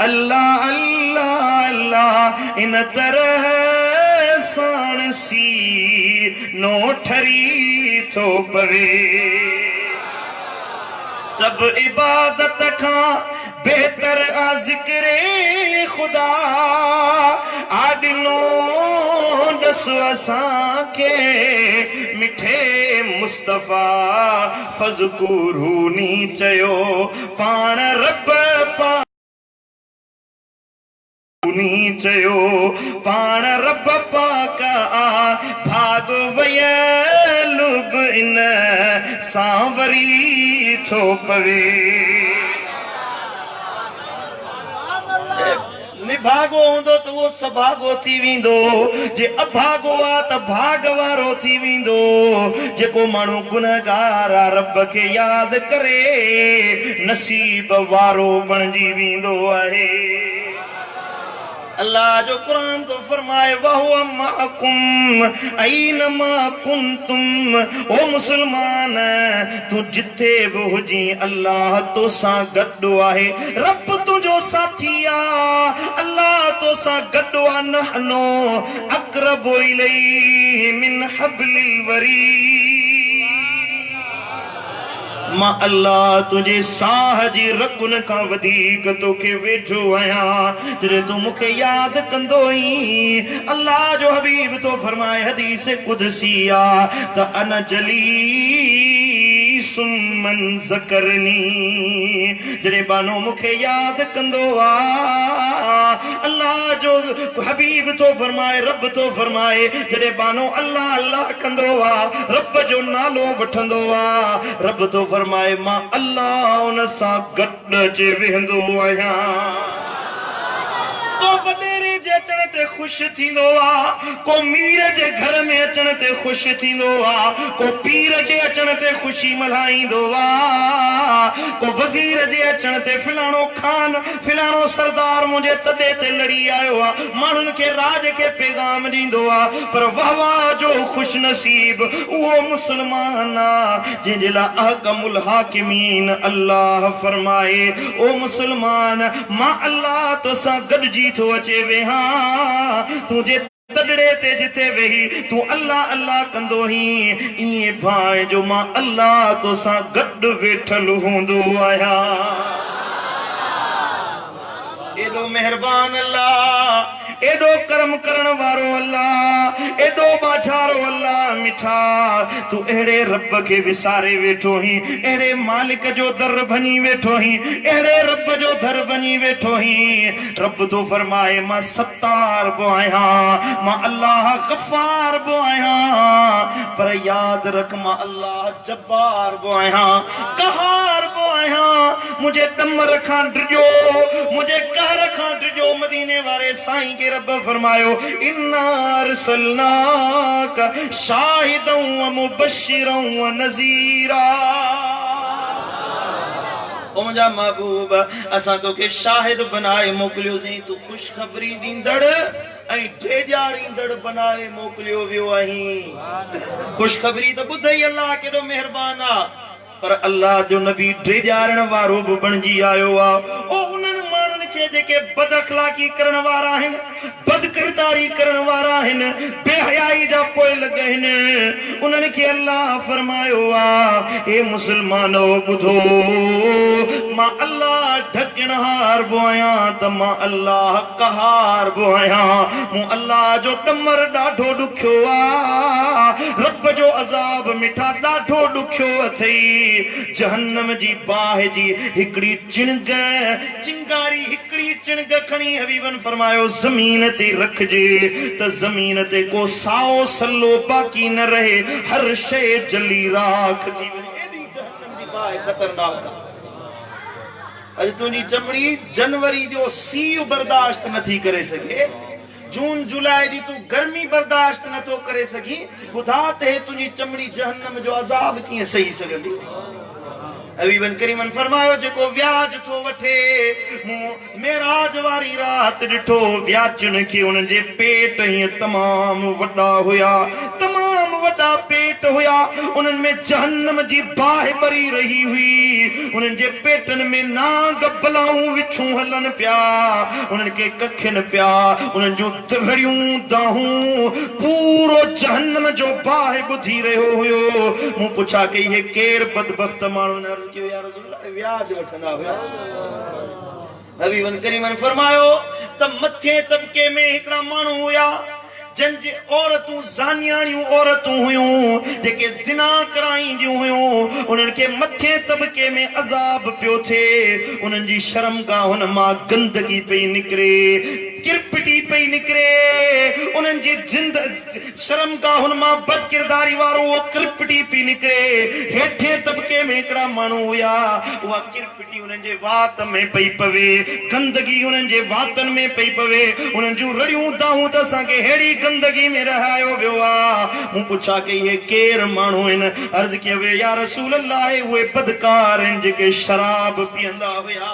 الله الله الله ان طرح ساڻ سينو ٺري ٿو پوي. سڀ عبادت کان بهتر آ ذڪر خدا، آ ڏنو ڏس اسان کي مٺي مصطفيٰ، فاذڪروني چيو پاڻ رب پاڪ. چيو پاڻ رب پاڪ آ ڀاڳ ويل به ان سان وري ٿو پوي. نڀاڳو هوندو ته اهو سڀاڳو ٿي ويندو، جي اڀاڳو آ ته ڀاڳ وارو ٿي ويندو. جيڪو ماڻهو گنهگار آ رب کي ياد ڪري نصيب وارو بڻجي ويندو آهي. الله جو قرآن ٿو فرمائي وهو معڪم اينما ڪنتم او مسلمان تون جتي به هجين الله توسان گڏ آهي رب تنهنجو ساٿي آ الله توسان گڏ آ نحن اقرب اليه من حبل الوريد. مان الله تنهنجي ساهه جي رڳن کان وڌيڪ توکي ويجهو آهيان، جڏهن تون مون کي ياد ڪندو آهين. الله جو حبيب ٿو فرمائي، حديث قدسي آ ته انا جليس من ذڪرني، جڏهن ٻانهو مون کي ياد ڪندو آ، الله جو حبيب ٿو فرمائي، رب ٿو فرمائي، جڏهن ٻانهو الله الله ڪندو آ، رب جو نالو وٺندو آ، رب ٿو فرمائي، مان الله ان سان گڏ اچي ويهندو آهيان. ڪو وڏيري جي اچڻ تي خوش ٿيندو آ، ڪو مير جي گهر ۾ اچڻ تي خوش ٿيندو آ، ڪو پير جي اچڻ تي خوشي ملهائيندو آ، ڪو وزير جي اچڻ تي فلاڻو خان، فلاڻو سردار منهنجي تڏي تي لڙي آيو آ، ماڻهن کي راڄ کي پيغام ڏيندو آ، پر واه واه جو خوش نصيب اهو مسلمان آ، جنهن جي لاء احڪم الحاڪمين الله فرمائي، او مسلمان! مان الله توسان گڏجي ٿو اچي ويهان، تنهنجي تڏڙي تي جتي ويهي تون الله الله ڪندو هين، ائين ڀانء جو مان الله توسان گڏ ويٺل هوندو آهيان. ايڏو مهربان الله، ايڏو ڪرم ڪرڻ وارو الله، ايڏو ٻاجهارو الله، مٺا تون اهڙي رب کي وساري ويٺو هين، اهڙي مالڪ جو در ڀڃي ويٺو هين، اهڙي رب جو در ڀڃي ويٺو هين. رب ٿو فرمائي، مان ستار به آهيان، مان الله غفار به آهيان، پر ياد رک مان الله جبار به آهيان، قهار به آهيان، منهنجي ڏمر کان ڊڄو، منهنجي قهر کان ڊڄو، مديني واري سائين کي رب فرمايو، انا ارسلناک شاهدا ومبشرا ونذيرا. او منهنجا محبوب! اسان توکي شاهد بنائي موڪليوسين، تون خوشخبري ڏيندڙ ۽ ڊيڄاريندڙ بنائي موڪليو ويو آهين. خوشخبري ته ٻڌئي الله ڪيڏو مهربان آ، پر الله جو نبي ڊيڄارڻ وارو به بڻجي آيو آ. او انهن ماڻهن کي جيڪي بداخلاقي ڪرڻ وارا آهن، بدڪرداري ڪرڻ وارا آهن، بي حيائي جا پوئلڳ آهن، انهن کي الله فرمايو آ، اي مسلمانؤ ٻڌو! مان الله ڍڪڻهار به آهيان ته مان الله قهار به آهيان، مون الله جو ڏمر ڏاڍو ڏکيو آ، رب جو عذاب مٺا ڏاڍو ڏکيو اٿئي، جهنم جي باهه جي هڪڙي چڻگ، چنگاري هڪڙي چڻگ کڻي حبيبن فرمايو، زمين تي رکجي ته زمين تي ڪو سائو سلو باقي نه رهي، هر شيء جلي راک ٿي وڃي. ايڏي جهنم جي باهه خطرناڪ آ. اڄ تنهنجي چمڙي جنوري جو سيء برداشت نه ٿي ڪري سگهي، جون جولاء جي تون گرمي برداشت نه ٿو ڪري سگهين، ٻڌاء ته هي تنهنجي چمڙي جهنم جو عذاب ڪيئن سهي سگهندي؟ حبيبن ڪريمن فرمايو، جيڪو وياج ٿو وٺي، مون معراج واري رات ڏٺو، وياجين کي انهن جي پيٽ هيئن تمام وڏا هيا، تمام وڏا. وڏا پيٽ هيا، انهن ۾ جهنم جي باهه ٻري رهي هئي، انهن جي پيٽن ۾ نانگ بلائون وڇون هلن پيا، انهن کي ڪکين پيا، انهن جون رڙيون دانهون پورو جهنم جو باهه ٻڌي رهيو هيو. مون پڇا ڪئي اهي ڪير بدبخت ماڻهو آهن؟ عرض ڪيو يا رسول الله اهي وياج وٺندا هيا. حبيب ڪريم فرمايو ته مٿين طبقي ۾ هڪڙا ماڻهو هيا جن جي عورتون زانياڻيون عورتون هيون جيڪي زنا ڪرائينديون هيون انهن کي مٿين طبقي ۾ عذاب پيو ٿئي انهن جي شرمگاهن مان گندگي پئي نڪري ڪرپٽي پئي نڪري، انهن جي جند شرمگاهن مان بدڪرداري وارو اهو ڪرپٽي پئي نڪري. هيٺين طبقي ۾ هڪڙا ماڻهو هيا، اها ڪرپٽي انهن جي وات ۾ پئي پوي، گندگي انهن جي واتن ۾ پئي پوي، انهن جون رڙيون دانهون ته اسان کي ههڙي گندگي ۾ رهايو ويو آ. مون پڇا ڪئي اهي ڪير ماڻهو آهن؟ عرض ڪيو ويو يا رسول الله اهي بدڪار آهن جيڪي شراب پيئندا هيا.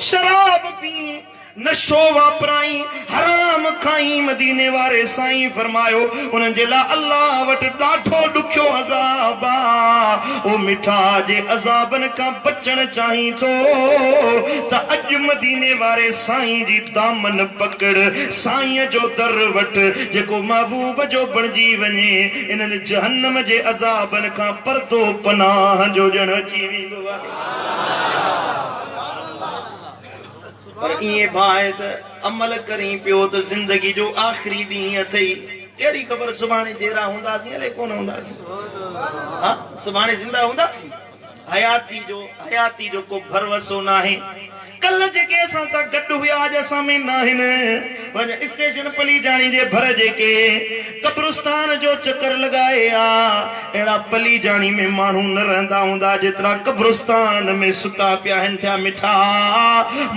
شراب پي، نشو واپرائين، حرام کائين، مديني واري سائين فرمايو، انهن جي لاء الله وٽ ڏاڍو ڏکيو عذاب آ، او مٺا جي عذابن کان بچڻ چاهين ٿو ته اڄ مديني واري سائين جي دامن پڪڙ، سائين جو در وٺ، جيڪو محبوب جو بڻجي وڃي، انهن جهنم جي عذابن کان پردو پناهه جو ڄڻ اچي ويندو آهي. پر ائين ڀانء ته عمل ڪرين پيو ته زندگي جو آخري ڏينهن اٿئي. ڪهڙي خبر سڀاڻي جيئرا هونداسين الائي ڪونه هونداسين. ها سڀاڻي زنده هونداسين؟ حياتي جو حياتي جو ڪو ڀروسو ناهي. ڪلهه جيڪي اسان سان گڏ هيا اڄ اسان ۾ ناهن. وڃ اسٽيشن پليجاڻي جي ڀر جيڪي قبرستان جو چڪر لڳائي آ. اهڙا پليجاڻي ۾ ماڻهو نه رهندا هوندا جيترا قبرستان ۾ ستا پيا آهن ٿيا مٺا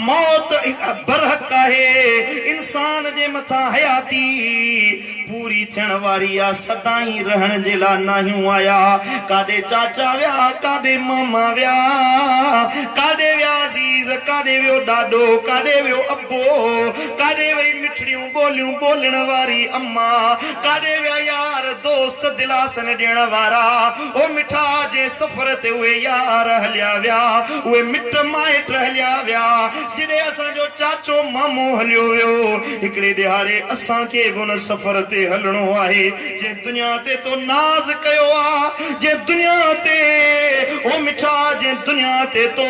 موت برحق آهي انسان جي مٿان حياتي پوري ٿيڻ واري آ سدائين رهڻ جي لا ناهيون آيا ڪاڏي چاچا ويا ڪاڏي ماما ويا ڪاڏي ويا عزيز ڪاڏي ويو ڏاڏو ڪاڏي ويو ابو ڪاڏي وئي مٺڙيون ٻوليون ٻولڻ واري اما ڪاڏي ويا يار دوست دلاسن ڏيڻ وارا او مٺا جنهن سفر تي اهي يار هليا ويا اهي مٽ مائٽ هليا ويا جڏهن اسان جو چاچو مامو هليو ويو هڪڙي ڏهاڙي اسان کي به ان سفر تي هلڻو آهي جنهن دنيا تي تو ناز ڪيو آ جنهن دنيا تي او مٺا جنهن دنيا تي تو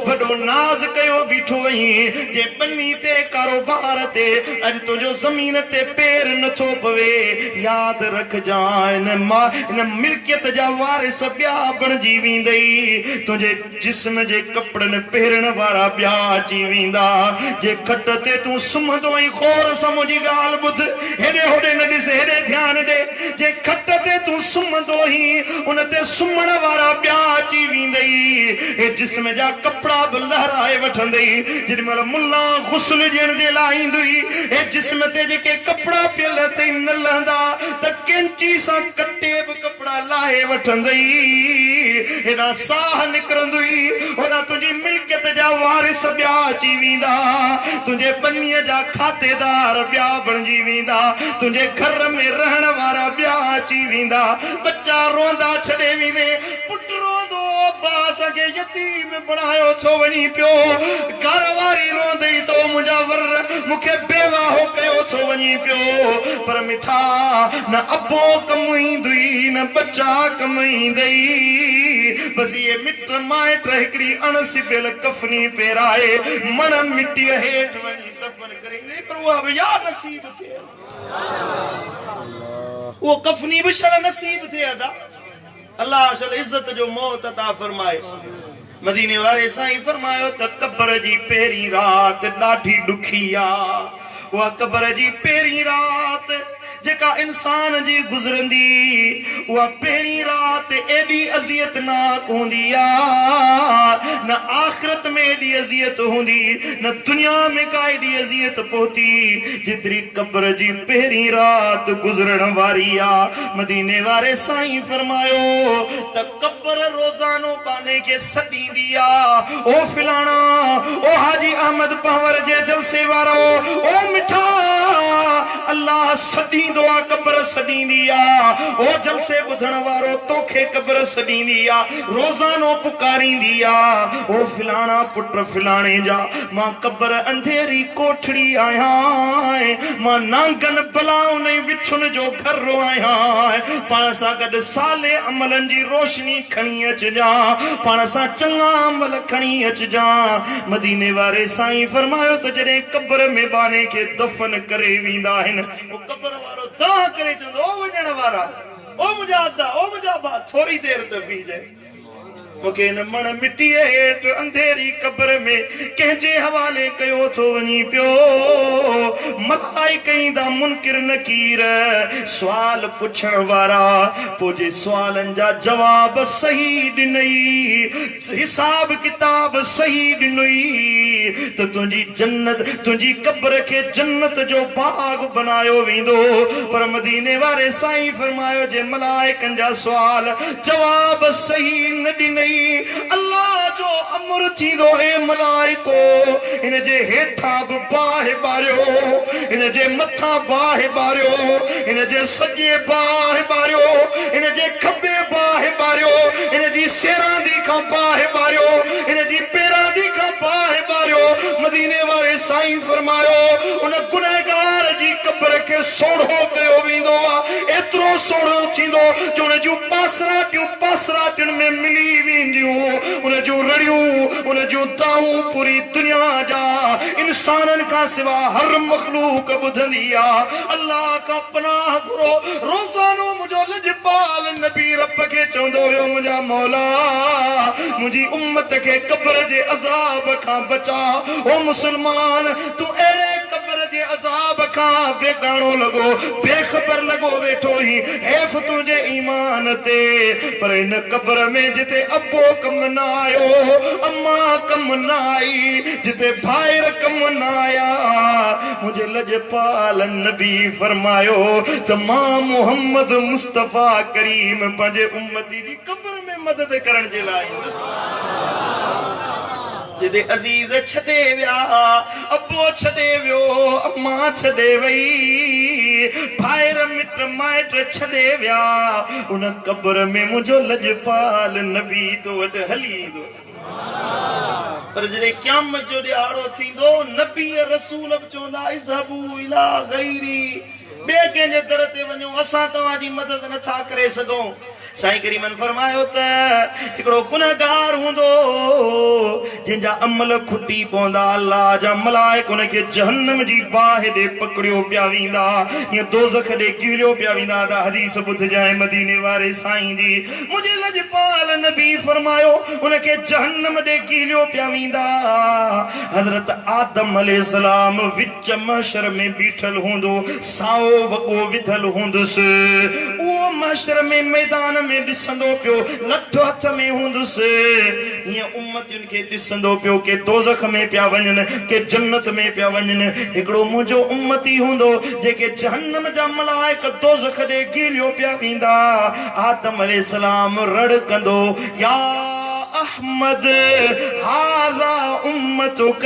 وڏو ناز ڪيو بيٺو آهين جنهن ٻني تي ڪاروبار تي اڄ تنهنجو زمين تي پير نه ٿو پوي ياد رکجان ان ملڪيت جا وارث ٻيا بڻجي ويندئي تنهنجي جسم جي ڪپڙن پهرڻ وارا ٻيا اچي ويندا. جي کٽ تي تون سمهندو آهين غور سان منهنجي ڳالهه ٻڌ، هيڏي هوڏي نه ڏس، هيڏي ڌيان ڏي. جي کٽ تي تون سمهندو آهين، ان تي سمهڻ وارا ٻيا اچي ويندئي. هي جسم جا ڪپڙا به لهرائي وٺندئي. جيڏي مهل ملان غسل ڏيڻ جي لاء ايندوئي، هي جسم تي جيڪي ڪپڙا پيل اٿئي نه لهندا ته قينچي سان ڪٽي به ڪپڙا لاهي وٺندئي، هيڏانهن ساهه نڪرندوئي، هوڏانهن تنهنجي ملڪيت جا وارث ٻيا اچي ويندا، تنهنجي ٻنيء جا کاتيدار ٻيا بڻجي ويندا، تنهنجي گهر ۾ رهڻ وارا ٻيا اچي ويندا، ٻچا روئندا ڇڏي ويندين، پٽ روئندو، ابا اسان کي يتيم بڻايو ڇو وڃين پيو، گهر واري روئندئي ته او منهنجا ور مون کي بيواهو ڪيو ڇو وڃين پيو، پر مٺا نه ابو ڪم ايندئي نه ٻچا ڪم ايندئي، بس اهي مٽ مائٽ هڪڙي اڻ سبيل ڪفني پهرائي مڻ مٽيء هيٺ وڃي دفن ڪريندئي، پر اها به يا نصيب ٿئي. اهو ڪفني به شل نصيب ٿئي ادا. الله شل عزت جو موت عطا فرمائي. مديني واري سائين فرمايو ته قبر جي پهرين رات ڏاڍي ڏکي آ. اها قبر جي پهرين رات جيڪا انسان جي گذرندي اها پهرين رات ايڏي اذيتناڪ هوندي آ نه آخرت ۾ ايڏي اذيت هوندي نه دنيا ۾ ڪا ايڏي اذيت پهتي جيتري قبر جي پهرين رات گذرڻ واري آ. مديني واري سائين فرمايو ته قبر روزانو ٻانهي کي سڏيندي آ، او فلاڻا، او حاجي احمد پنهور جي جلسي وارؤ، او مٺا، الله سڏيندو. سڏيندو آ، قبر سڏيندي آ. او جلسي ٻڌڻ وارو توکي قبر سڏيندي آ، روزانو پڪاريندي آ، او فلاڻا پٽ فلاڻي جا، مان قبر انڌيري ڪوٺڙي آهيان، مان نانگن بلائن ۽ وڇن جو گهر آهيان، پاڻ سان گڏ صالح عملن جي روشني کڻي اچجان، پاڻ سان چڱا عمل کڻي اچجان. مديني واري سائين فرمايو ته جڏهن قبر ۾ ٻانهي کي دفن ڪري ويندا آهن، پوء قبر وارو دانهن ڪري چوندو، او وڃڻ وارا، او منهنجا ادا، او منهنجا ڀاء، ٿوري دير ته بيهجانء. مون کي هن مڻ مٽيء هيٺ انڌيري قبر ۾ ڪنهن جي حوالي ڪيو ٿو وڃين پيو؟ ملائڪ ايندا منڪر نڪير، سوال پڇڻ وارا، پوء جي سوالن جا جواب صحيح ڏنئي، حساب ڪتاب صحيح ڏنئي ته تنهنجي جنت، تنهنجي قبر کي جنت جو باغ بنايو ويندو. پر مديني واري سائين فرمايو جي ملائڪن جا سوال جواب صحيح نه ڏنئي، الله جو امر ٿيندو اي ملائڪو! هن جي هيٺان به باهه ٻاريو، هن جي مٿان باهه ٻاريو، هن جي سڄي باهه ٻاريو، هن جي کٻي باهه ٻاريو، هن جي سيراندي کان باهه ٻاريو، هن جي پيراندي کان باهه ٻاريو. مديني واري سائين فرمايو، ان گنهگار جي قبر کي سوڙهو ڪيو ويندو آ، ايترو سوڙهو ٿيندو جو ان جون پاسراٽيون پاسراٽين ۾ ملي وينديون، ان جون رڙيون، ان جون دانهون پوري دنيا جا انسانن کان سوا هر مخلوق ٻڌندي آ. الله کان پناهه گهرو. روزانو منهنجو لڄپال نبي رب کي چوندو هيو، منهنجا مولا! منهنجي امت کي قبر جي عذاب کان بچاء. او مسلمان! تون اهڙي قبر جي عذاب کان بيگاڻو لڳو، بي خبر لڳو ويٺو هين، حيف تنهنجي ايمان تي، پر ان قبر ۾ جتي ابو ڪم نه آيو، امان ڪم نه آئي، جتي ڀائر ڪم نه آيا، منهنجي لڄپال نبي فرمايو ته مان محمد مصطفيٰ ڪريم پنهنجي امتي جي قبر ۾ مدد ڪرڻ جي لاء ايندس. جتي عزيز ڇڏي ويا، ابو ڇڏي ويو، امان ڇڏي وئي، ڀائر مٽ مائٽ ڇڏي ويا، ان قبر ۾ منهنجو لڄپال نبي تو وٽ هلي ايندو. پر جڏهن قيامت جو ڏهاڙو ٿيندو، نبي ۽ رسول به چوندا، اذهبوا الي غيري، ٻئي ڪنهن جي در تي وڃو، اسان توهان جي مدد نه ٿا ڪري سگهون. سائين ڪريمن فرمايو ته هڪڙو گنهگار هوندو جنهن جا عمل کٽي پوندا، الله جا ملائڪ ان کي جهنم جي باهه ڏي پڪڙيو پيا ويندا، يا دوزخ ڏي گهليو پيا ويندا. ادا حديث ٻڌجانء مديني واري سائين جي. منهنجي لڄپال نبي فرمايو، ان کي جهنم ڏي گهليو پيا ويندا. حضرت آدم عليه السلام وچ محشر ۾ بيٺل هوندو، سائو وڳو وڌل هوندس. اهو محشر ۾ ميدان ۾ ڏسندو پيو، لٺ هٿ ۾ هوندس. هيئن امتين کي ڏسندو پيو، ڪي دوزخ ۾ پيا وڃن، ڪي جنت ۾ پيا وڃن. هڪڙو منهنجو امتي هوندو، جيڪي جهنم جا ملائڪ دوزخ ڏي گهليو پيا ويندا. آدم عليه السلام رڙ ڪندو، يا احمد هذا امتک،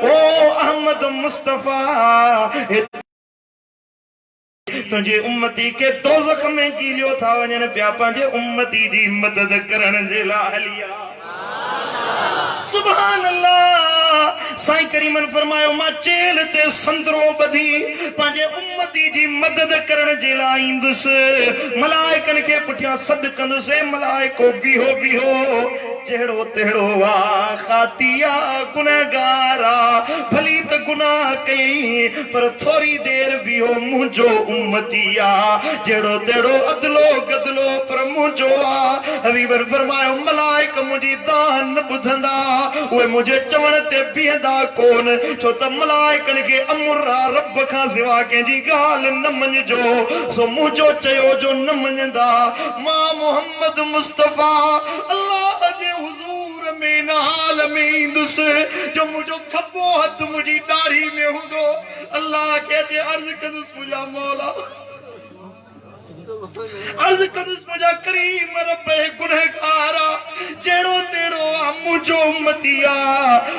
او احمد مصطفيٰ! هي تنهنجي امتي کي دوزخ ۾ گهليو ٿا وڃن پيا، پنهنجي امتي جي مدد ڪرڻ جي لاء هلي آ. سبحان الله! سائين ڪريمن فرمايو، مان چيلهه تي سندرو ٻڌي پنهنجي امتي جي مدد ڪرڻ جي لاء ايندس، ملائڪن کي پٺيان سڏ ڪندس، اي ملائڪو بيهو بيهو، جهڙو تهڙو آ، خاطي آ، گنهگار آ، ڀلي ته گناهه ڪيائين، پر ٿوري دير بيهو، منهنجو امتي آ، جهڙو تهڙو ادلو گدلو، پر منهنجو آ. حبيبن فرمايو، ملائڪ منهنجي دانهن نه ٻڌندا، اهي منهنجي چوڻ تي بيهندا ڪونه، ڇو ته ملائڪن کي امر آ، رب کان سوا ڪنهن جي ڳالهه نه مڃجو، سو منهنجو چيو جو نه مڃندا، مان محمد مصطفيٰ الله جي حضور ۾ ان حال ۾ ايندس جو منهنجو کٻو هٿ منهنجي ڏاڙهي ۾ هوندو، الله کي اچي عرض ڪندس منهنجا مولا! عرض ڪندس منهنجا ڪريم رب هي گنهگار آ، جهڙو تهڙو آ، منهنجو امتي آ،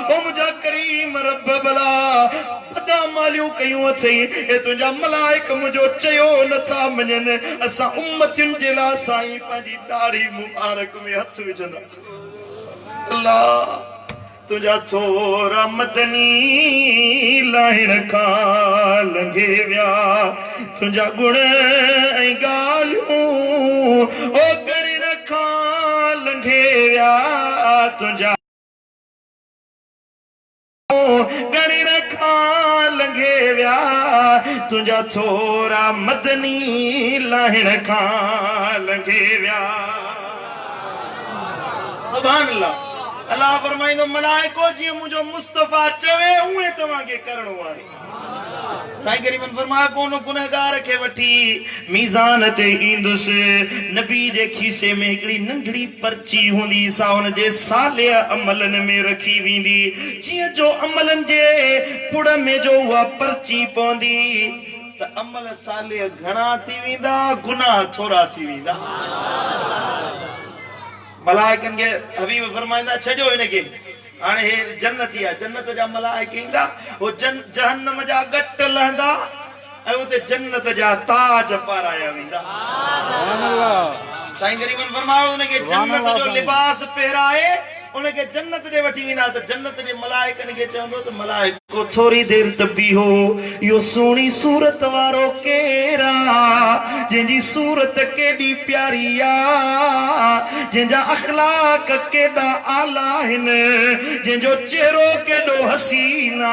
او منهنجا ڪريم رب ڀلا! بداعماليون ڪيون اٿئي، اي تنهنجا ملائڪ منهنجو چيو نٿا مڃن، اسان امتين جي لاء سائين پنهنجي ڏاڙهي مبارڪ ۾ هٿ وجهندا. الله تنهنجا ٿورا مدني لاهڻ کان لنگهي ويا، تنهنجا گڻ ۽ ڳالهيون او ڳڻڻ کان لنگهي ويا، تنهنجا. ڳڻڻ کان لنگهي ويا، تنهنجا ٿورا مدني لاهڻ کان لنگهي ويا. سبحان الله الله فرمائيندو ملائڪو جيئن منهنجو مصطفيٰ چوي اونئين توهان کي ڪرڻو آهي. سائين ڪريمن فرمايو پوء ان گنهگار کي وٺي ميزان تي ايندس. نبي جي کيسي ۾ هڪڙي ننڍڙي پرچي هوندي سا ان جي صالح عملن ۾ رکي ويندي. جيئن جو عملن جي پڙ ۾ جو اها پرچي پوندي ته عمل صالح گهڻا ٿي ويندا گناهه ٿورا ٿي ويندا. ملائڪن کي حبيب فرمائيندا ڇڏيو هن کي. هاڻي هي جنتي آهي، جنت جا ملائڪ ايندا، هو جهنم جا ڳٽ لهندا ۽ اتي جنت جا تاج پارايا ويندا. سائين غريبن فرمايو ان کي جنت جو لباس پهرائي ان کي جنت ڏي وٺي ويندا ته جنت جي ملائڪن کي چوندو ته ملائڪو ٿوري دير ته بيهو، اهو سهڻي صورت وارو ڪير آ، جنهن جي صورت ڪيڏي پياري آ، جنهن جا اخلاق ڪيڏا اعليٰ آهن، جنهن جو چهرو ڪيڏو حسين آ،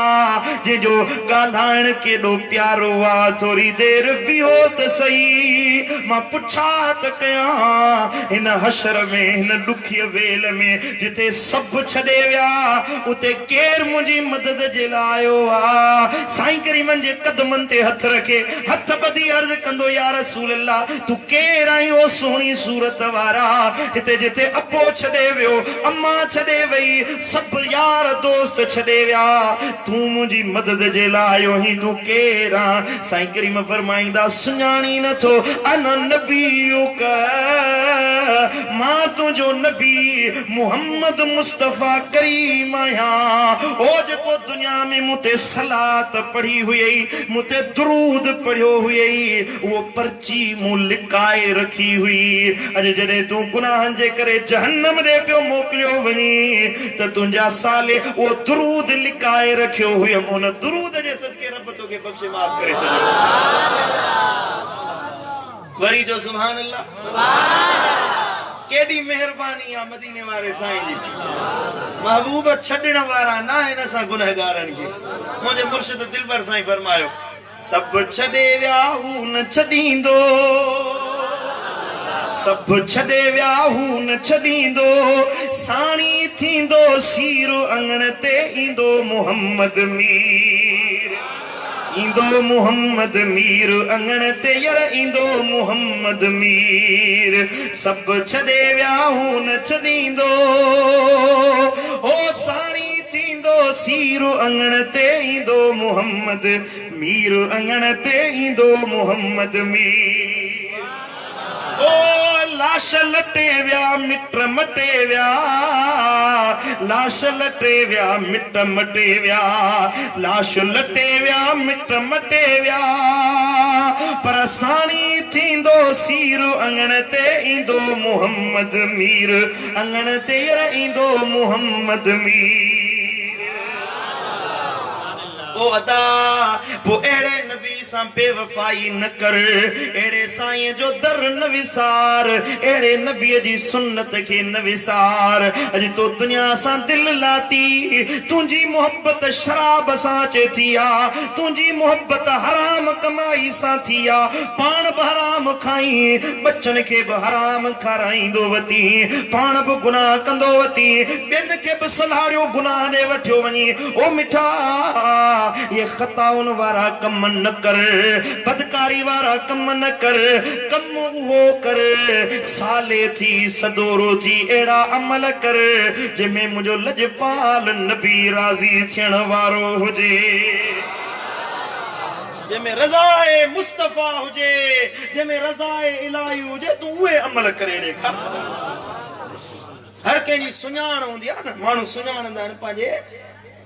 جنهن جو ڳالهائڻ ڪيڏو پيارو آ، ٿوري دير بيهو ته سهي، مان پڇا ته ڪيان، هن حشر ۾، هن ڏکيء ويل ۾، جتي سڀ ڇڏي ويا، اتي ڪير منهنجي مدد جي لاء آيو آ؟ سائين ڪريمن جي قدمن تي هٿ رکي، هٿ ٻڌي عرض ڪندو، يا رسول الله! تون ڪير آهين او سهڻي صورت وارا؟ هتي جتي ابو ڇڏي ويو، امان ڇڏي وئي، سڀ يار دوست ڇڏي ويا، تون منهنجي مدد جي لاء آيو آهين، تون ڪير آن؟ سائين ڪريم فرمائيندا، سڃاڻين نه ٿو، انا نبيک، مان تنهنجو نبي محمد مصطفيٰ ڪريم آهيان، او جيڪو دنيا ۾ مون تي صلات پڙهي هئي، مون تي درود پڙهيو هئي، اهو پرچي مون لڪائي رکي هئي، اڄ جڏهن تون گناهن جي ڪري جهنم ڏي پيو موڪليو وڃين ته تنهنجا صالح اهو درود لڪائي رکيو هيم، ان درود جي صدقي رب توکي بخشي معاف ڪري ڇڏيو. وري چئو سبحان الله. ڪيڏي مهرباني آ مديني واري سائين جي. محبوب ڇڏڻ وارا ناهن اسان گنهگارن کي. منهنجي مرشد دلبر سائين فرمايو. سڀ ڇڏي ويا هو نه ڇڏيندو. سڀ ڇڏي ويا هو نه ڇڏيندو. ساڻي ٿيندو سير اڱڻ تي ايندو محمد مير. ايندو محمد مير اڱڻ تي ير ايندو محمد مير. سڀ ڇڏي ويا هو نه ڇڏيندو. هو ساڻي ٿيندو سير اڱڻ تي ايندو محمد مير اڱڻ تي ايندو محمد مير. او لاش لٽي ويا مٽ مٽي ويا لاش لٽي ويا مٽ مٽي ويا لاش لٽي ويا مٽ مٽي ويا پر ساڻي ٿيندو سير اڱڻ تي ايندو محمد مير اڱڻ تي ير ايندو محمد مير. او ادا! پوء اهڙي نبي سان بي وفائي نه ڪر، اهڙي سائينء جو در نه وسار، اهڙي نبيء جي سنت کي نه وسار. اڄ تو دنيا سان دل لاتي، تنهنجي محبت شراب سان اچي ٿي آ، تنهنجي محبت حرام ڪمائي سان ٿي آ، پاڻ به حرام کائين، ٻچن کي به حرام کارائيندو وتين، پاڻ به گناهه ڪندو وتين، ٻين کي به سلهاڙيو گناهه ڏي وٺيو وڃين. او مٺا! اهي خطائن وارا ڪم نه ڪر، بدڪاري وارا ڪم نه ڪر، ڪم اهو ڪر، صالح ٿي، سدورو ٿي اهڙا عمل ڪر، جنهن ۾ منهنجو لڄپال نبي راضي ٿيڻ وارو هجي. جنهن ۾ رضاء مصطفيٰ هجي، جنهن ۾ رضاء الاهي هجي، تون اهي عمل ڪري ڏيکار. هر ڪنهن جي سڃاڻ هوندي آهي نه، ماڻهو سڃاڻندا آهن پنهنجي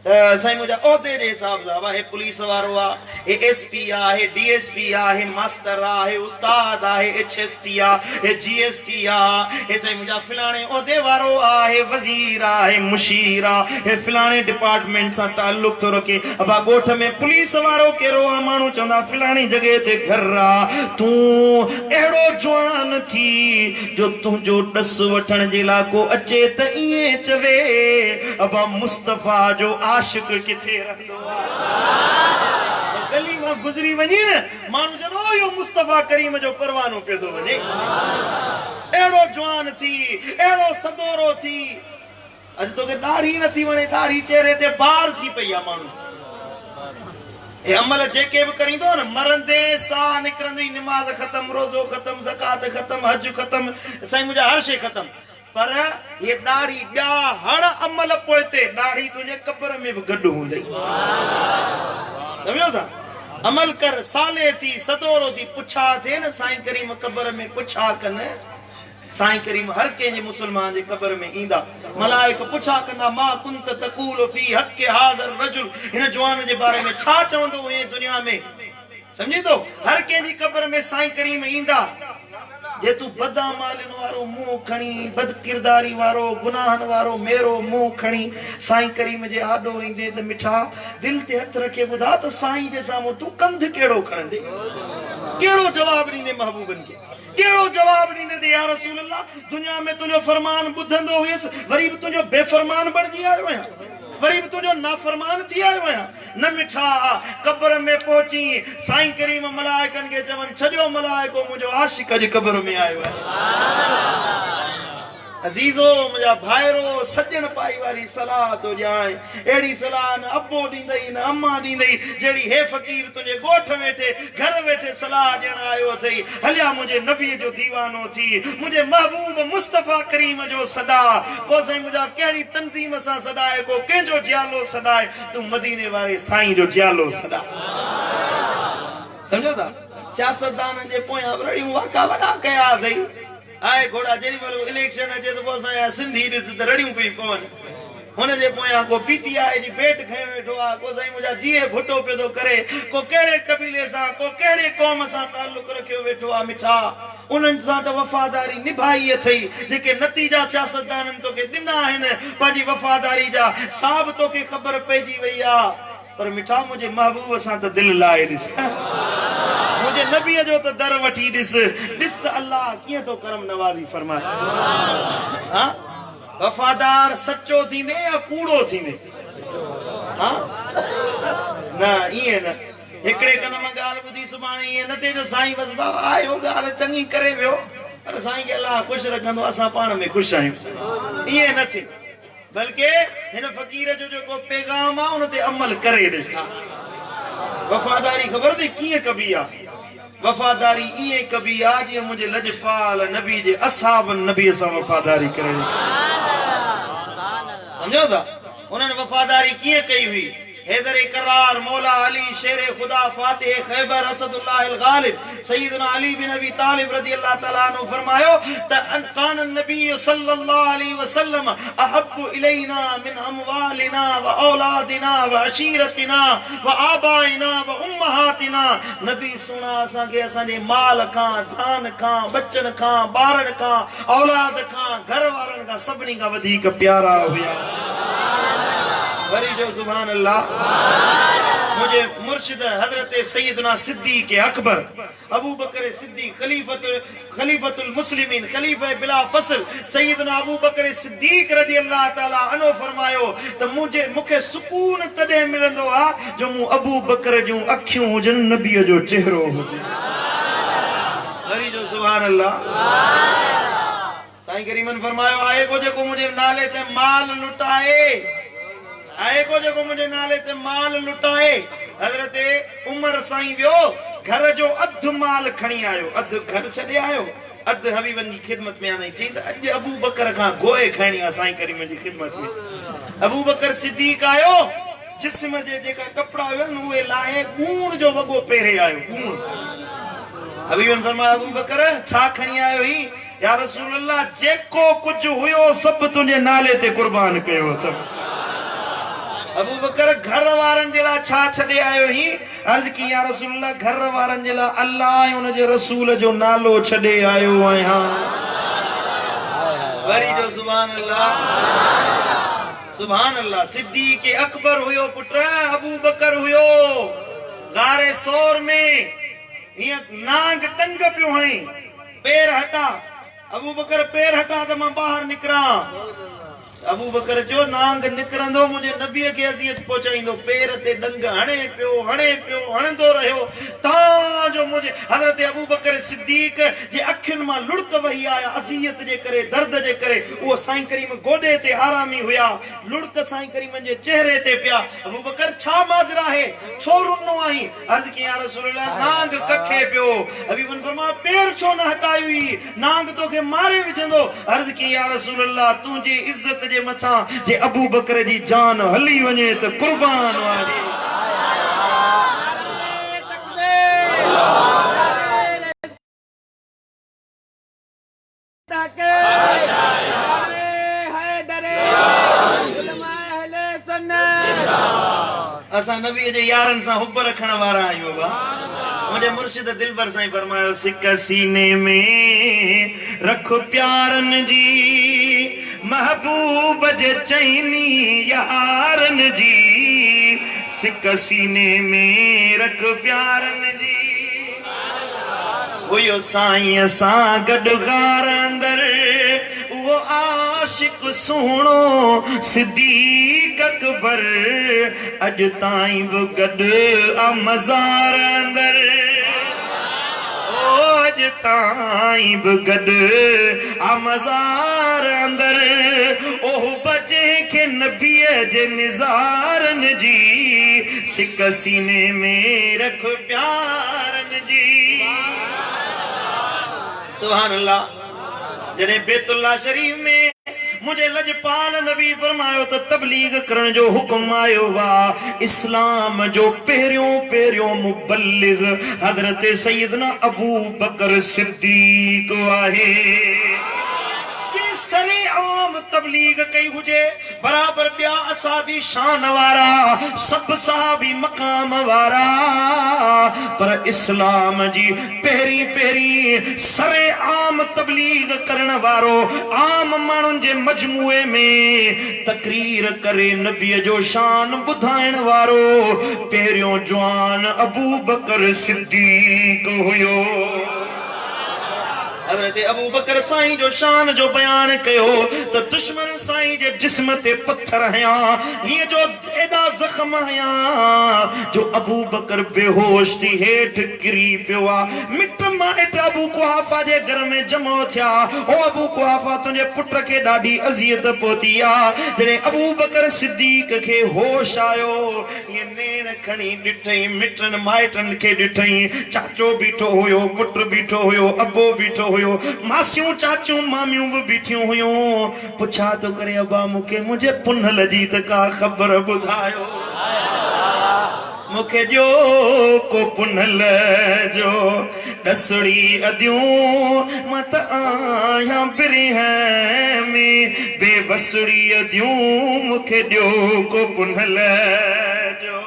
ته سائين منهنجا عهدي جي حساب سان ابا هي پوليس وارو آ، هي ايس پي آ، هي ڊي ايس پي آ، هي ماستر آ، هي استاد آ، هي ايڇ ايس ٽي آ، هي جي ايس ٽي آ، هي سائين منهنجا فلاڻي عهدي وارو آ، هي وزير آ، هي مشير آ، هي فلاڻي ڊپارٽمينٽ سان تعلق ٿو رکي. ابا ڳوٺ ۾ پوليس وارو ڪهڙو آ؟ ماڻهو چوندا فلاڻي جڳهه تي گهر آ. تون اهڙو جوان ٿي جو تنهنجو ڏس وٺڻ جي لاء ڪو اچي ته ائين چوي، ابا مصطفيٰ جو عاشق ڪٿي رهندو آ؟ گلي مان گذري وڃين نه، ماڻهو چون، او اهو مصطفيٰ ڪريم جو پروانو پيو ٿو وڃي. اهڙو جوان ٿي، اهڙو سدورو ٿي. اڄ توکي ڏاڙهي نٿي وڻي، ڏاڙهي چهري تي بار ٿي پئي آ. ماڻهو هي عمل جيڪي به ڪريندو نه، مرندي ساهه نڪرندي ئي نماز ختم، روزو ختم، زڪوات ختم، حج ختم، سائين منهنجا هر شيء ختم. پر هي ڏاڙهي ٻيا هڙ عمل پوئتي، ڏاڙهي تنهنجي قبر ۾ به گڏ هوندئي. سمجهو ٿا؟ عمل ڪر، صالح ٿي، سدورو ٿي، پڇا ٿئي نه سائين ڪريم قبر ۾ پڇا ڪن. سائين ڪريم هر ڪنهن جي مسلمان جي قبر ۾ ايندا، ملائڪ پڇا ڪندا، ما ڪنت تقول في حق هذا الرجل هن جوان جي باري ۾ ڇا چوندو هئين دنيا ۾؟ سمجهين ٿو؟ هر ڪنهن جي قبر ۾ سائين ڪريم ايندا. جي تون بداعمالين وارو منهن کڻي، بدڪرداري وارو، گناهن وارو ميرو منهن کڻي سائين ڪريم جي آڏو ايندين ته مٺا دل تي هٿ رکي ٻڌاء ته سائين جي سامهون تون ڪنڌ ڪهڙو کڻندين؟ ڪهڙو جواب ڏيندين محبوبن کي؟ ڪهڙو جواب ڏيندين ته يا رسول الله دنيا ۾ تنهنجو فرمان ٻڌندو هيس وري به تنهنجو بي فرمان بڻجي آيو آهيان وري به تنهنجو نافرمان ٿي آيو آهيان نه مٺا قبر ۾ پهچين سائين ڪريم ملائڪن کي چون ڇڏيو ملائڪو منهنجو عاشق اڄ قبر ۾ آيو آهي. عزيزو! منهنجا ڀائرو! سڄڻ پائي واري صلاح ٿو ڏيانء. اهڙي صلاح نه ابو ڏيندئي نه امان ڏيندئي، جهڙي هي فقير تنهنجي ڳوٺ ويٺي، گهر ويٺي صلاح ڏيڻ آيو اٿئي. هليا منهنجي نبيء جو ديوانو ٿي، منهنجي محبوب مصطفيٰ ڪريم جو سڏاء. پوء سائين منهنجا ڪهڙي تنظيم سان سڏائي، ڪو ڪنهن جو جيالو سڏائي، تون مديني واري سائين جو جيالو سڏاء. سمجهو ٿا؟ سياستدانن جي پويان به رڙيون واڪا وڏا ڪيا اٿئي. آء گهوڙا جيڏي مهل به اليڪشن اچي ته پوء اسان جا سنڌي ڏس ته رڙيون پئي پون. هن جي پويان ڪو پي ٽي آء جي بيٽ کنيو ويٺو آ، ڪو سائين منهنجا جيئي ڀٽو پيو ٿو ڪري، ڪو ڪهڙي قبيلي سان، ڪو ڪهڙي قوم سان تعلق رکيو ويٺو آ. مٺا انهن سان ته وفاداري نڀائي اٿئي، جيڪي نتيجا سياستدانن توکي ڏنا آهن پنهنجي وفاداري جا، سا به توکي خبر پئجي وئي آ. پر مٺا منهنجي محبوب سان ته دل لائي ڏس، منهنجي نبيء جو ته در وٺي ڏس، ڏس ته الله ڪيئن ٿو ڪرم نوازي فرمائي. ها وفادار سچو ٿيندين يا ڪوڙو ٿيندين؟ ها نه ائين نه، هڪڙي ڪن مان ڳالهه ٻڌي سڀاڻي ائين نه ٿئي جو سائين بس بابا آيو ڳالهه چڱي ڪري ويو پر سائين کي الله خوش رکندو اسان پاڻ ۾ خوش آهيون، ائين نه ٿئي. بلڪه هن فقير جو جيڪو پيغام آ ان تي عمل ڪري ڏيکار. وفاداري خبر اٿئي ڪيئن ڪبي آ؟ وفاداري ائين ڪبي آ جيئن منهنجي لڄپال نبي جي اصحابن نبي سان وفاداري ڪري ڏيکاري. سمجهو ٿا؟ انهن وفاداري ڪيئن ڪئي هئي؟ حيدر ڪرار، مولا علي، شير خدا، فاتح خيبر، اسد الله الغالب، سيدنا علي بن ابي طالب رضي الله تعالٰي عنه فرمايو ته ڪان النبي صلي الله عليه وسلم احب الينا من اموالنا واولادنا وعشيرتنا وآبائنا وامهاتنا نبي سهڻا اسان کي اسان جي مال کان، جان کان، ٻچن کان، ٻارن کان، اولاد کان، گهر وارن کان سڀني کان وڌيڪ پيارا هيا. وري چئو سبحان الله. منهنجي مرشد حضرت سيدنا صديق اڪبر ابوبڪر صديق خليفة خليفة المسلمين خليفه بلا فصل سيدنا ابوبڪر صديق رضي الله تعالٰي عنه فرمايو ته منهنجي مون کي سڪون تڏهن ملندو آ جو مون ابوبڪر جون اکيون هجن نبي جو چهرو هجي. وري چئو سبحان الله. سائين ڪريمن فرمايو، آهي ڪو جيڪو منهنجي نالي تي مال لٽائي؟ آهي ڪو جيڪو منهنجي نالي تي مال لٽائي؟ حضرت عمر سائين ويو، گهر جو اڌ مال کڻي آيو، اڌ گهر ڇڏي آيو، اڌ حبيبن جي خدمت ۾ آندائين. چيائين ته اڄ ابوبڪر کان گوء کڻڻي آهي سائين ڪريمن جي خدمت ۾. ابوبڪر صديق آيو، جسم جي جيڪا ڪپڙا هيا نه اهي لاهي ڳوڻ جو وڳو پهري آيو، ڳوڻ. حبيبن فرمايو، ابوبڪر ڇا کڻي آيو هين؟ يا رسول الله جيڪو ڪجهه هيو سڀ تنهنجي نالي تي قربان ڪيو اٿم. ابوبڪر گهر وارن جي لاء ڇا ڇڏي آيو آهين؟ عرض ڪيائين يا رسول الله گهر وارن جي لاء الله ۽ ان جي رسول جو نالو ڇڏي آيو آهيان. وري جو سبحان الله سبحان الله صديق اڪبر هيو پٽ ابوبڪر هيو غار ثور ۾ هيئن نانگ ڏنگ پيو هڻي پير هٽا ابوبڪر پير هٽا ته مان ٻاهر نڪران. ابوبڪر چيو، نانگ نڪرندو منهنجي نبيء کي اذيت پهچائيندو، پير تي ڏنگ هڻي پيو، هڻي پيو، هڻندو رهيو، تان جو منهنجي، حضرت ابوبڪر صديق، جي اکين مان لڙڪ وهي آيا، اذيت جي ڪري، درد جي ڪري، اهو سائين ڪريم گوڏي تي آرامي هيا، لڙڪ سائين ڪريمن جي چهري تي پيا، ابوبڪر ڇا ماجرا آهي، ڇو رنو آهين؟ عرض ڪيائين، يا رسول الله نانگ ڪکي پيو، حبيبن فرمايو، پير ڇو نه هٽايوئي؟ نانگ توکي ماري وجهندو. عرض ڪيائين، يا رسول الله تنهنجي عزت جي مٿان جي ابوبڪر جي جان هلي وڃي ته قربان آهي. اسان نبيء جي يارن سان حب رکڻ وارا آهيون ابا. منهنجي مرشد دلبر سائين فرمايو سڪ سيني ۾ رک پيارن جي محبوب جي چئني يارن جي سڪ سيني ۾ رک پيارن جي هيو سائينء سان گڏ غار اندر اهو عاشق سهڻو صديق اڪبر اڄ تائين به گڏ آ مزار اندر او اڄ تائين به گڏ آ مزار اندر اوه به جنهن کي نبيء جي نظارن جي سڪ سيني ۾ رک پيارن جي. سبحان الله جڏهن بيت الله شريف ۾ منهنجي لڄپال نبي فرمايو ته تبليغ ڪرڻ جو حڪم آيو آ اسلام جو پهريون پهريون مبلغ حضرت سيدنا ابوبڪر صديق آهي جنهن سرعام تبليغ ڪئي هجي برابر ٻيا اصحابي شان وارا، سڀ صحابي مقام وارا، پر اسلام جي پهرين پهرين سر عام تبليغ ڪرڻ وارو عام ماڻهن جي مجموعي ۾ تقرير ڪري نبيء جو شان ٻڌائڻ وارو پهريون جوان ابوبڪر صديق هيو. حضرت ابوبڪر سائين جو شان جو بيان ڪيو ته دشمن سائين جي جسم تي پٿر هنيا، هيئن جو ايڏا زخم هنيا جو ابوبڪر بيهوش ٿي هيٺ ڪري پيو آ. مٽ مائٽ ابو قحافه جي گهر ۾ جمع ٿيا، او ابو قحافه تنهنجي پٽ کي ڏاڍي اذيت پهتي آ. جڏهن ابوبڪر صديق کي هوش آيو، ائين نيڻ کڻي ڏٺئين، مٽن مائٽن کي ڏٺئين، چاچو بيٺو هيو، پٽ بيٺو هيو، ابو بيٺو هيو، ماسيون، چاچيون، ماميون به بيٺيون هيون. پڇا ٿو ڪري ابا مون کي منهنجي پنهل جي ته ڪا خبر ٻڌايو. مون کي ڏيو ڪو پنهل جو ڏسڙي اديون، مان ته آهيان برهه ۾ بي وسڙي اديون، مون کي ڏيو ڪو پنهل جو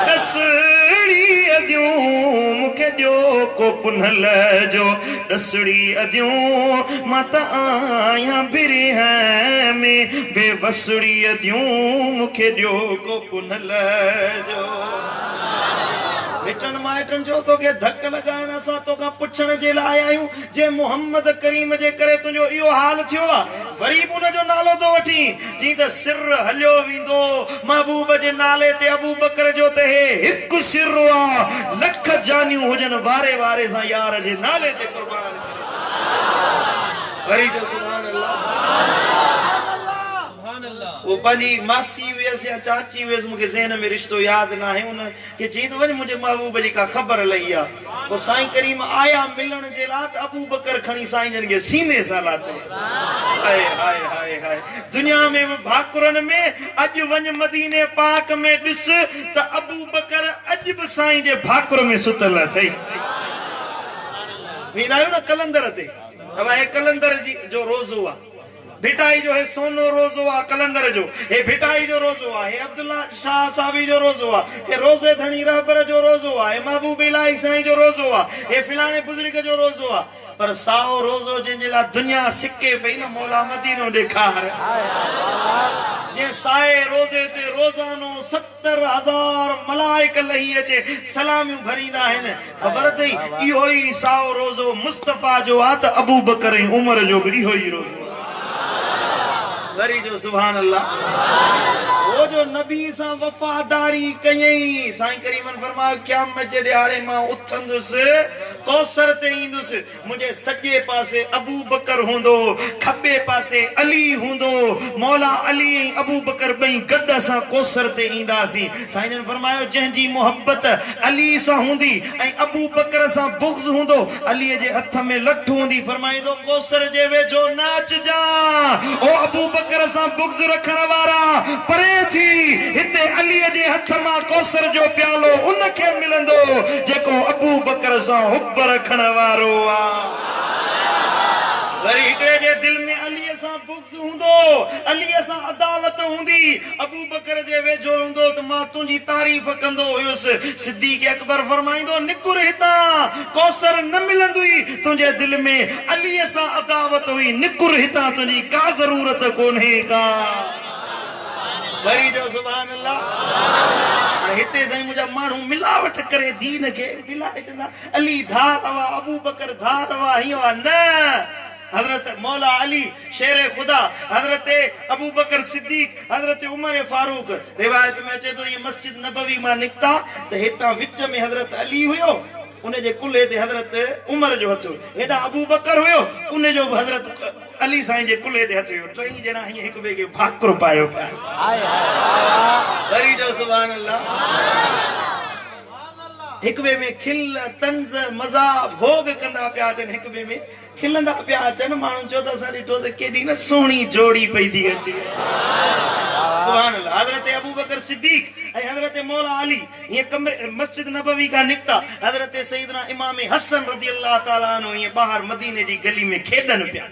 ڏسڙي اديون، مون کي ڏيو ڪو پنهل جو ڏسڙي اديون، مان ته آهيان برهه ۾ بي وسڙي اديون، مون کي ڏيو ڪو پنهل جو. مٽن مائٽن چيو، توکي ڌڪ لڳائڻ اسان توکان پڇڻ جي لاء آيا آهيون، جنهن محمد ڪريم جي ڪري تنهنجو اهو حال ٿيو آهي، وري به ان جو نالو ٿو وٺين؟ چيائين ته سر هليو ويندو، محبوب جي نالي تي ابوبڪر جو ته هي هڪ سر آ، لک جانيون هجن واري واري سان يار جي نالي تي قربان ڪري ڇڏيان. وري چئو سبحان الله. اهو پنهنجي ماسي هيس يا چاچي هيس مون کي ذهن ۾ رشتو ياد ناهي ان کي چيائين ته وڃ منهنجي محبوب جي ڪا خبر لهي آ. پوء سائين ڪريم آيا ملڻ جي لاء ته ابوبڪر کڻي سائين جن کي سيني سان لاتو. هاء هاء هاء هاء دنيا ۾ به ڀاڪرن ۾ اڄ وڃ مديني پاڪ ۾ ڏس ته ابوبڪر اڄ به سائين جي ڀاڪر ۾ ستل اٿئي. ويندا آهيو نه قلندر تي. ابا هي قلندر جي جو روضو آ. ڀٽائي جو هي سونو روضو آ قلندر جو، هي ڀٽائي جو روضو آ، هي عبدالله شاهه صاحبي جو روضو آ، هي روضي ڌڻي رهبر جو روضو آ، هي محبوب الاهي سائين جو روضو آ، هي فلاڻي بزرگ جو روضو آ، پر سائو روضو جنهن جي لاء دنيا سڪي پئي نه مولا مدينو ڏيکار. جنهن سائي روضي تي روزانو 70,000 ملائڪ لهي اچي سلاميون ڀريندا آهن. خبر اٿئي اهو ئي سائو روضو مصطفيٰ جو آ ته ابوبڪر ۽ عمر جو به اهو ئي روضو آ. وري جو سبحان الله. هو جو نبي سان وفاداري ڪيائين. سائين ڪريمن فرمايو قيامت جي ڏهاڙي مان اٿندس ڪوثر تي ايندس، منهنجي سڄي پاسي ابوبڪر هوندو، کٻي پاسي علي هوندو، مولا علي ۽ ابوبڪر ٻئي گڏ اسان ڪوثر تي اينداسين. سائين جن فرمايو، جنهن جي محبت علي سان هوندي ۽ ابوبڪر سان بغض هوندو، علي جي هٿ ۾ لٺ هوندي، فرمائيندو، ڪوثر جي ويجهو نه اچجان، او ابوبڪر سان بغض رکڻ وارا، پري ٿي، هتي علي جي هٿ مان ڪوثر جو پيالو ان کي ملندو، جيڪو ابوبڪر سان حب رکڻ وارو آ. وري هڪڙي جي دل ۾ علي سان بغض هوندو، علي سان عداوت هوندي، ابوبڪر جي ويجهو هوندو ته مان تنهنجي تعريف ڪندو هيس. صديق اڪبر فرمائيندو، نڪر هتان، ڪوثر نه ملندوئي، تنهنجي دل ۾ علي سان عداوت هئي، نڪر هتان تنهنجي ڪا ضرورت ڪونهي ڪا. وري چئو سبحان الله. هاڻي هتي سائين منهنجا ماڻهو ملاوٽ ڪري دين کي ملائي چوندا علي ڌار هئا ابوبڪر ڌار هئا هيئن هئا نه حضرت مولا علي شير خدا حضرت ابوبڪر صديق حضرت عمر فاروق روايت ۾ اچي ٿو ائين مسجد نبوي مان نڪتا ته هتان وچ ۾ حضرت علي هيو ان جي ڪلهي تي حضرت عمر جو هٿ هيو هيڏانهن ابوبڪر هيو ان جو به حضرت علي سائين جي ڪلهي تي هٿ هيو. ٽئي ڄڻا هيئن هڪ ٻئي کي ڀاڪر پايو پيا اچن. وري چئو سبحان الله. هڪ ٻئي ۾ کل، طنز، مزاح، ڀوڳ ڪندا پيا اچن. هڪ ٻئي ۾ کلندا پيا اچن. ماڻهن چيو ته اسان ڏٺو ته ڪيڏي نه سهڻي جوڙي پئي ٿي اچي. سبحان الله. حضرت ابوبڪر صديق ۽ حضرت مولا علي هيئن ڪمري مسجد نبوي کان نڪتا، حضرت سيدنا امام حسن رضي الله تعالٰي عنه هيئن ٻاهر مديني جي گلي ۾ کيڏن پيا.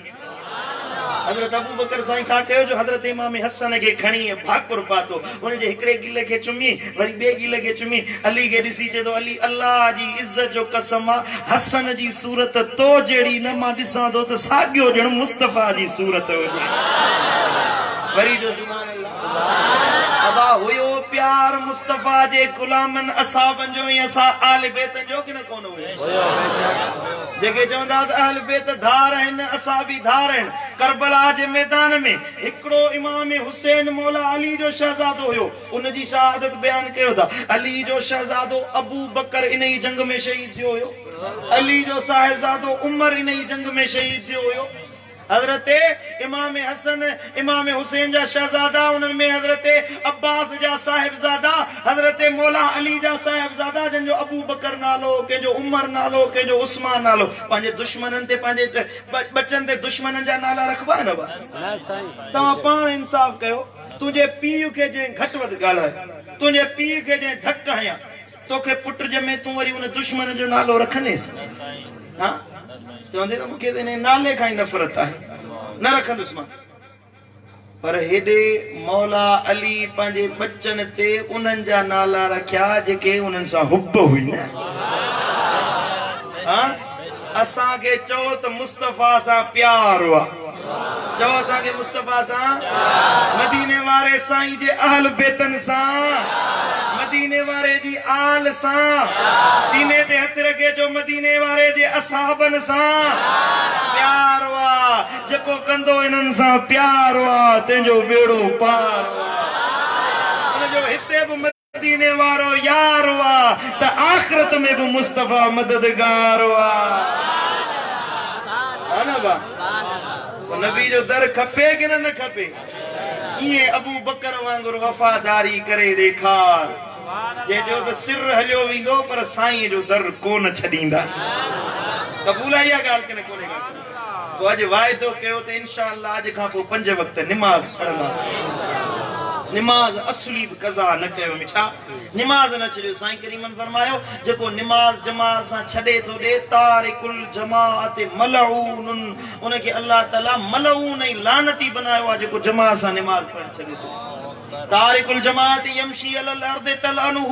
حضرت ابوبڪر سائين ڇا ڪيو جو حضرت امام حسن کي کڻي ڀاڪر پاتو، ان جي هڪڙي ڳل کي چمي، وري ٻئي ڳل کي چمي، علي کي ڏسي چئي ٿو، علي الله جي عزت جو قسم آ، حسن جي صورت تو جهڙي نه، مان ڏسان ٿو ته ساڳيو ڄڻ مصطفيٰ جي صورت هجي. وري چئو سبحان الله. ابا هيو پيار مصطفيٰ جي غلامن اصحابن جو ۽ آل بيتن جو ڪي نه ڪونه هيو؟ جيڪي چوندا ته اهل بيت ڌار آهن اصحابي ڌار آهن ڪربلا جي ميدان ۾ هڪڙو امام حسين مولا علي جو شهزادو هيو ان جي شهادت بيان ڪيو ٿا علي جو شهزادو ابو بڪر انهي جنگ ۾ شهيد ٿيو هيو علي جو صاحبزادو عمر انهي جنگ ۾ شهيد ٿيو هيو. حضرت امام حسن، امام حسين جا شهزادا، انهن ۾ حضرت عباس جا صاحبزادا، حضرت مولا علي جا صاحبزادا جن جو ابوبڪر نالو، ڪنهن جو عمر نالو، ڪنهن جو عثمان نالو. پنهنجي دشمنن تي پنهنجي ٻچن تي دشمنن جا نالا رکبا نه ڀا؟ توهان پاڻ انصاف ڪيو، تنهنجي پيء کي جنهن گهٽ وڌ ڳالهايو، تنهنجي پيء کي جنهن ڌڪ هنيا، توکي پٽ ڄمي تون وري ان دشمن جو نالو رکنديس؟ ها؟ چوندي ته مون کي ته انهي نالي کان ئي نفرت آهي، نه رکندس مان. پر هيڏي مولا علي پنهنجي ٻچن تي انهن جا نالا رکيا جيڪي انهن سان حب هئي نه. ها؟ اسان کي چئو ته مصطفيٰ سان پيار آ. چئو اسان کي مصطفيٰ سان، مديني واري سائين جي اهل بيتن سان، مديني واري جي آل سان، سيني تي هٿ رکي چئو مديني واري جي اصحابن سان پيار آ، جيڪو ڪندو انهن سان پيار آ، تنهن جو ٻيڙو پار آ. ان جو هتي به مديني وارو يار آ ته آخرت ۾ به مصطفيٰ مددگار آ. ها نه ڀا؟ پوء نبي جو در کپي ڪي نه نه کپي؟ ائين ابوبڪر وانگر وفاداري ڪري ڏيکار. جنهن چيو ته سر هليو ويندو پر سائين جو در ڪو نه ڇڏينداسين. قبول آ اها ڳالهه ڪي نه ڪونهي ڪا؟ پوء اڄ واعدو ڪيو ته انشاء الله اڄ کان پوء پنج وقت نماز پڙهنداسين. نماز اصلي به قضا نه ڪيو مٺا نماز نه ڇڏيو سائين ڪريمن فرمايو جيڪو نماز جماعت سان ڇڏي ٿو ڏي تارڪ الجماعت ملعون ان کي الله تعالي ملعون ۽ لعنتي بنايو آهي جيڪو جماعت سان نماز پڙهڻ ڇڏي ٿو تارڪ الجماعت يمشي علي الارض تلعنه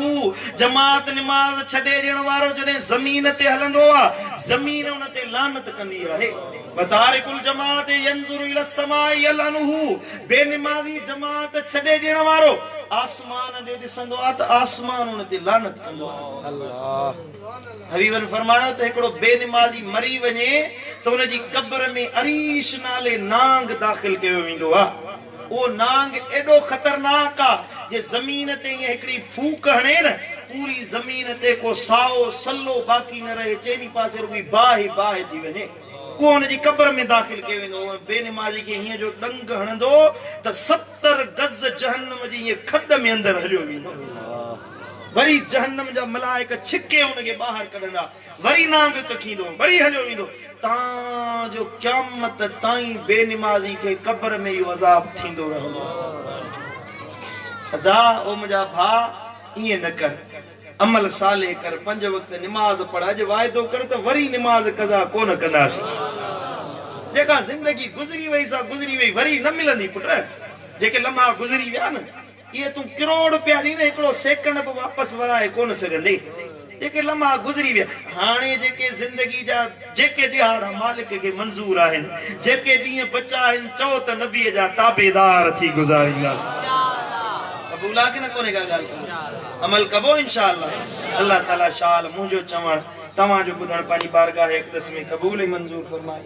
جماعت نماز ڇڏي ڏيڻ وارو جڏهن زمين تي هلندو آهي زمين ان تي لعنت ڪندي آهي وتارڪ الجماعت ينظر الي السماء يلعنه بي نمازي جماعت ڇڏي ڏيڻ وارو آسمان ڏي ڏسندو آهي ته آسمان ان تي لعنت ڪندو آهي. حبيبن فرمايو ته هڪڙو بي نمازي مري وڃي ته ان جي قبر ۾ عريش نالي نانگ داخل ڪيو ويندو آهي. اهو نانگ ايڏو خطرناڪ آ جي زمين تي ائين هڪڙي ڦوڪ هڻي نه پوري زمين تي ڪو سائو سلو باقي نه رهي چئني پاسي رڳي باهه ئي باهه ٿي وڃي. اهو هن جي قبر ۾ داخل ڪيو ويندو. اهو بي نمازي کي هيئن جو ڏنگ هڻندو ته 70 گز جهنم جي هيئن کڏ ۾ اندر هليو ويندو. وري جهنم جا ملائڪ ڇڪي ان کي ٻاهر ڪڍندا. وري نانگ ڪکيندو، وري هليو ويندو. تان جو قيامت تائين بي نمازي کي قبر ۾ اهو عذاب ٿيندو رهندو. ادا او منهنجا ڀاء ائين نه ڪر. عمل صالح ڪر، پنج وقت نماز پڙهه، اڄ واعدو ڪر ته وري نماز قضا ڪو نه ڪنداسين. جيڪا زندگي گذري وئي سا گذري وئي وري نه ملندي پٽ، جيڪي لمحا گذري ويا نه اهي تون ڪروڙ رپيا ڏين هڪڙو سيڪنڊ به واپس ورائي ڪو نه سگهندين. جيڪي لمحا گذري ويا، هاڻي جيڪي زندگي جا جيڪي ڏهاڙا مالڪ کي منظور آهن، جيڪي ڏينهن بچا آهن چئو ته نبيء جا تابعدار ٿي گذارينداسين. قبول آ ڪي نه ڪونهي ڪا ڳالهه قبول عمل ڪبو انشاء الله. الله تعالي شال منهنجو چوڻ توهان جو ٻڌڻ پنهنجي بارگاهه اقدس ۾ قبول ۽ منظور فرمائي.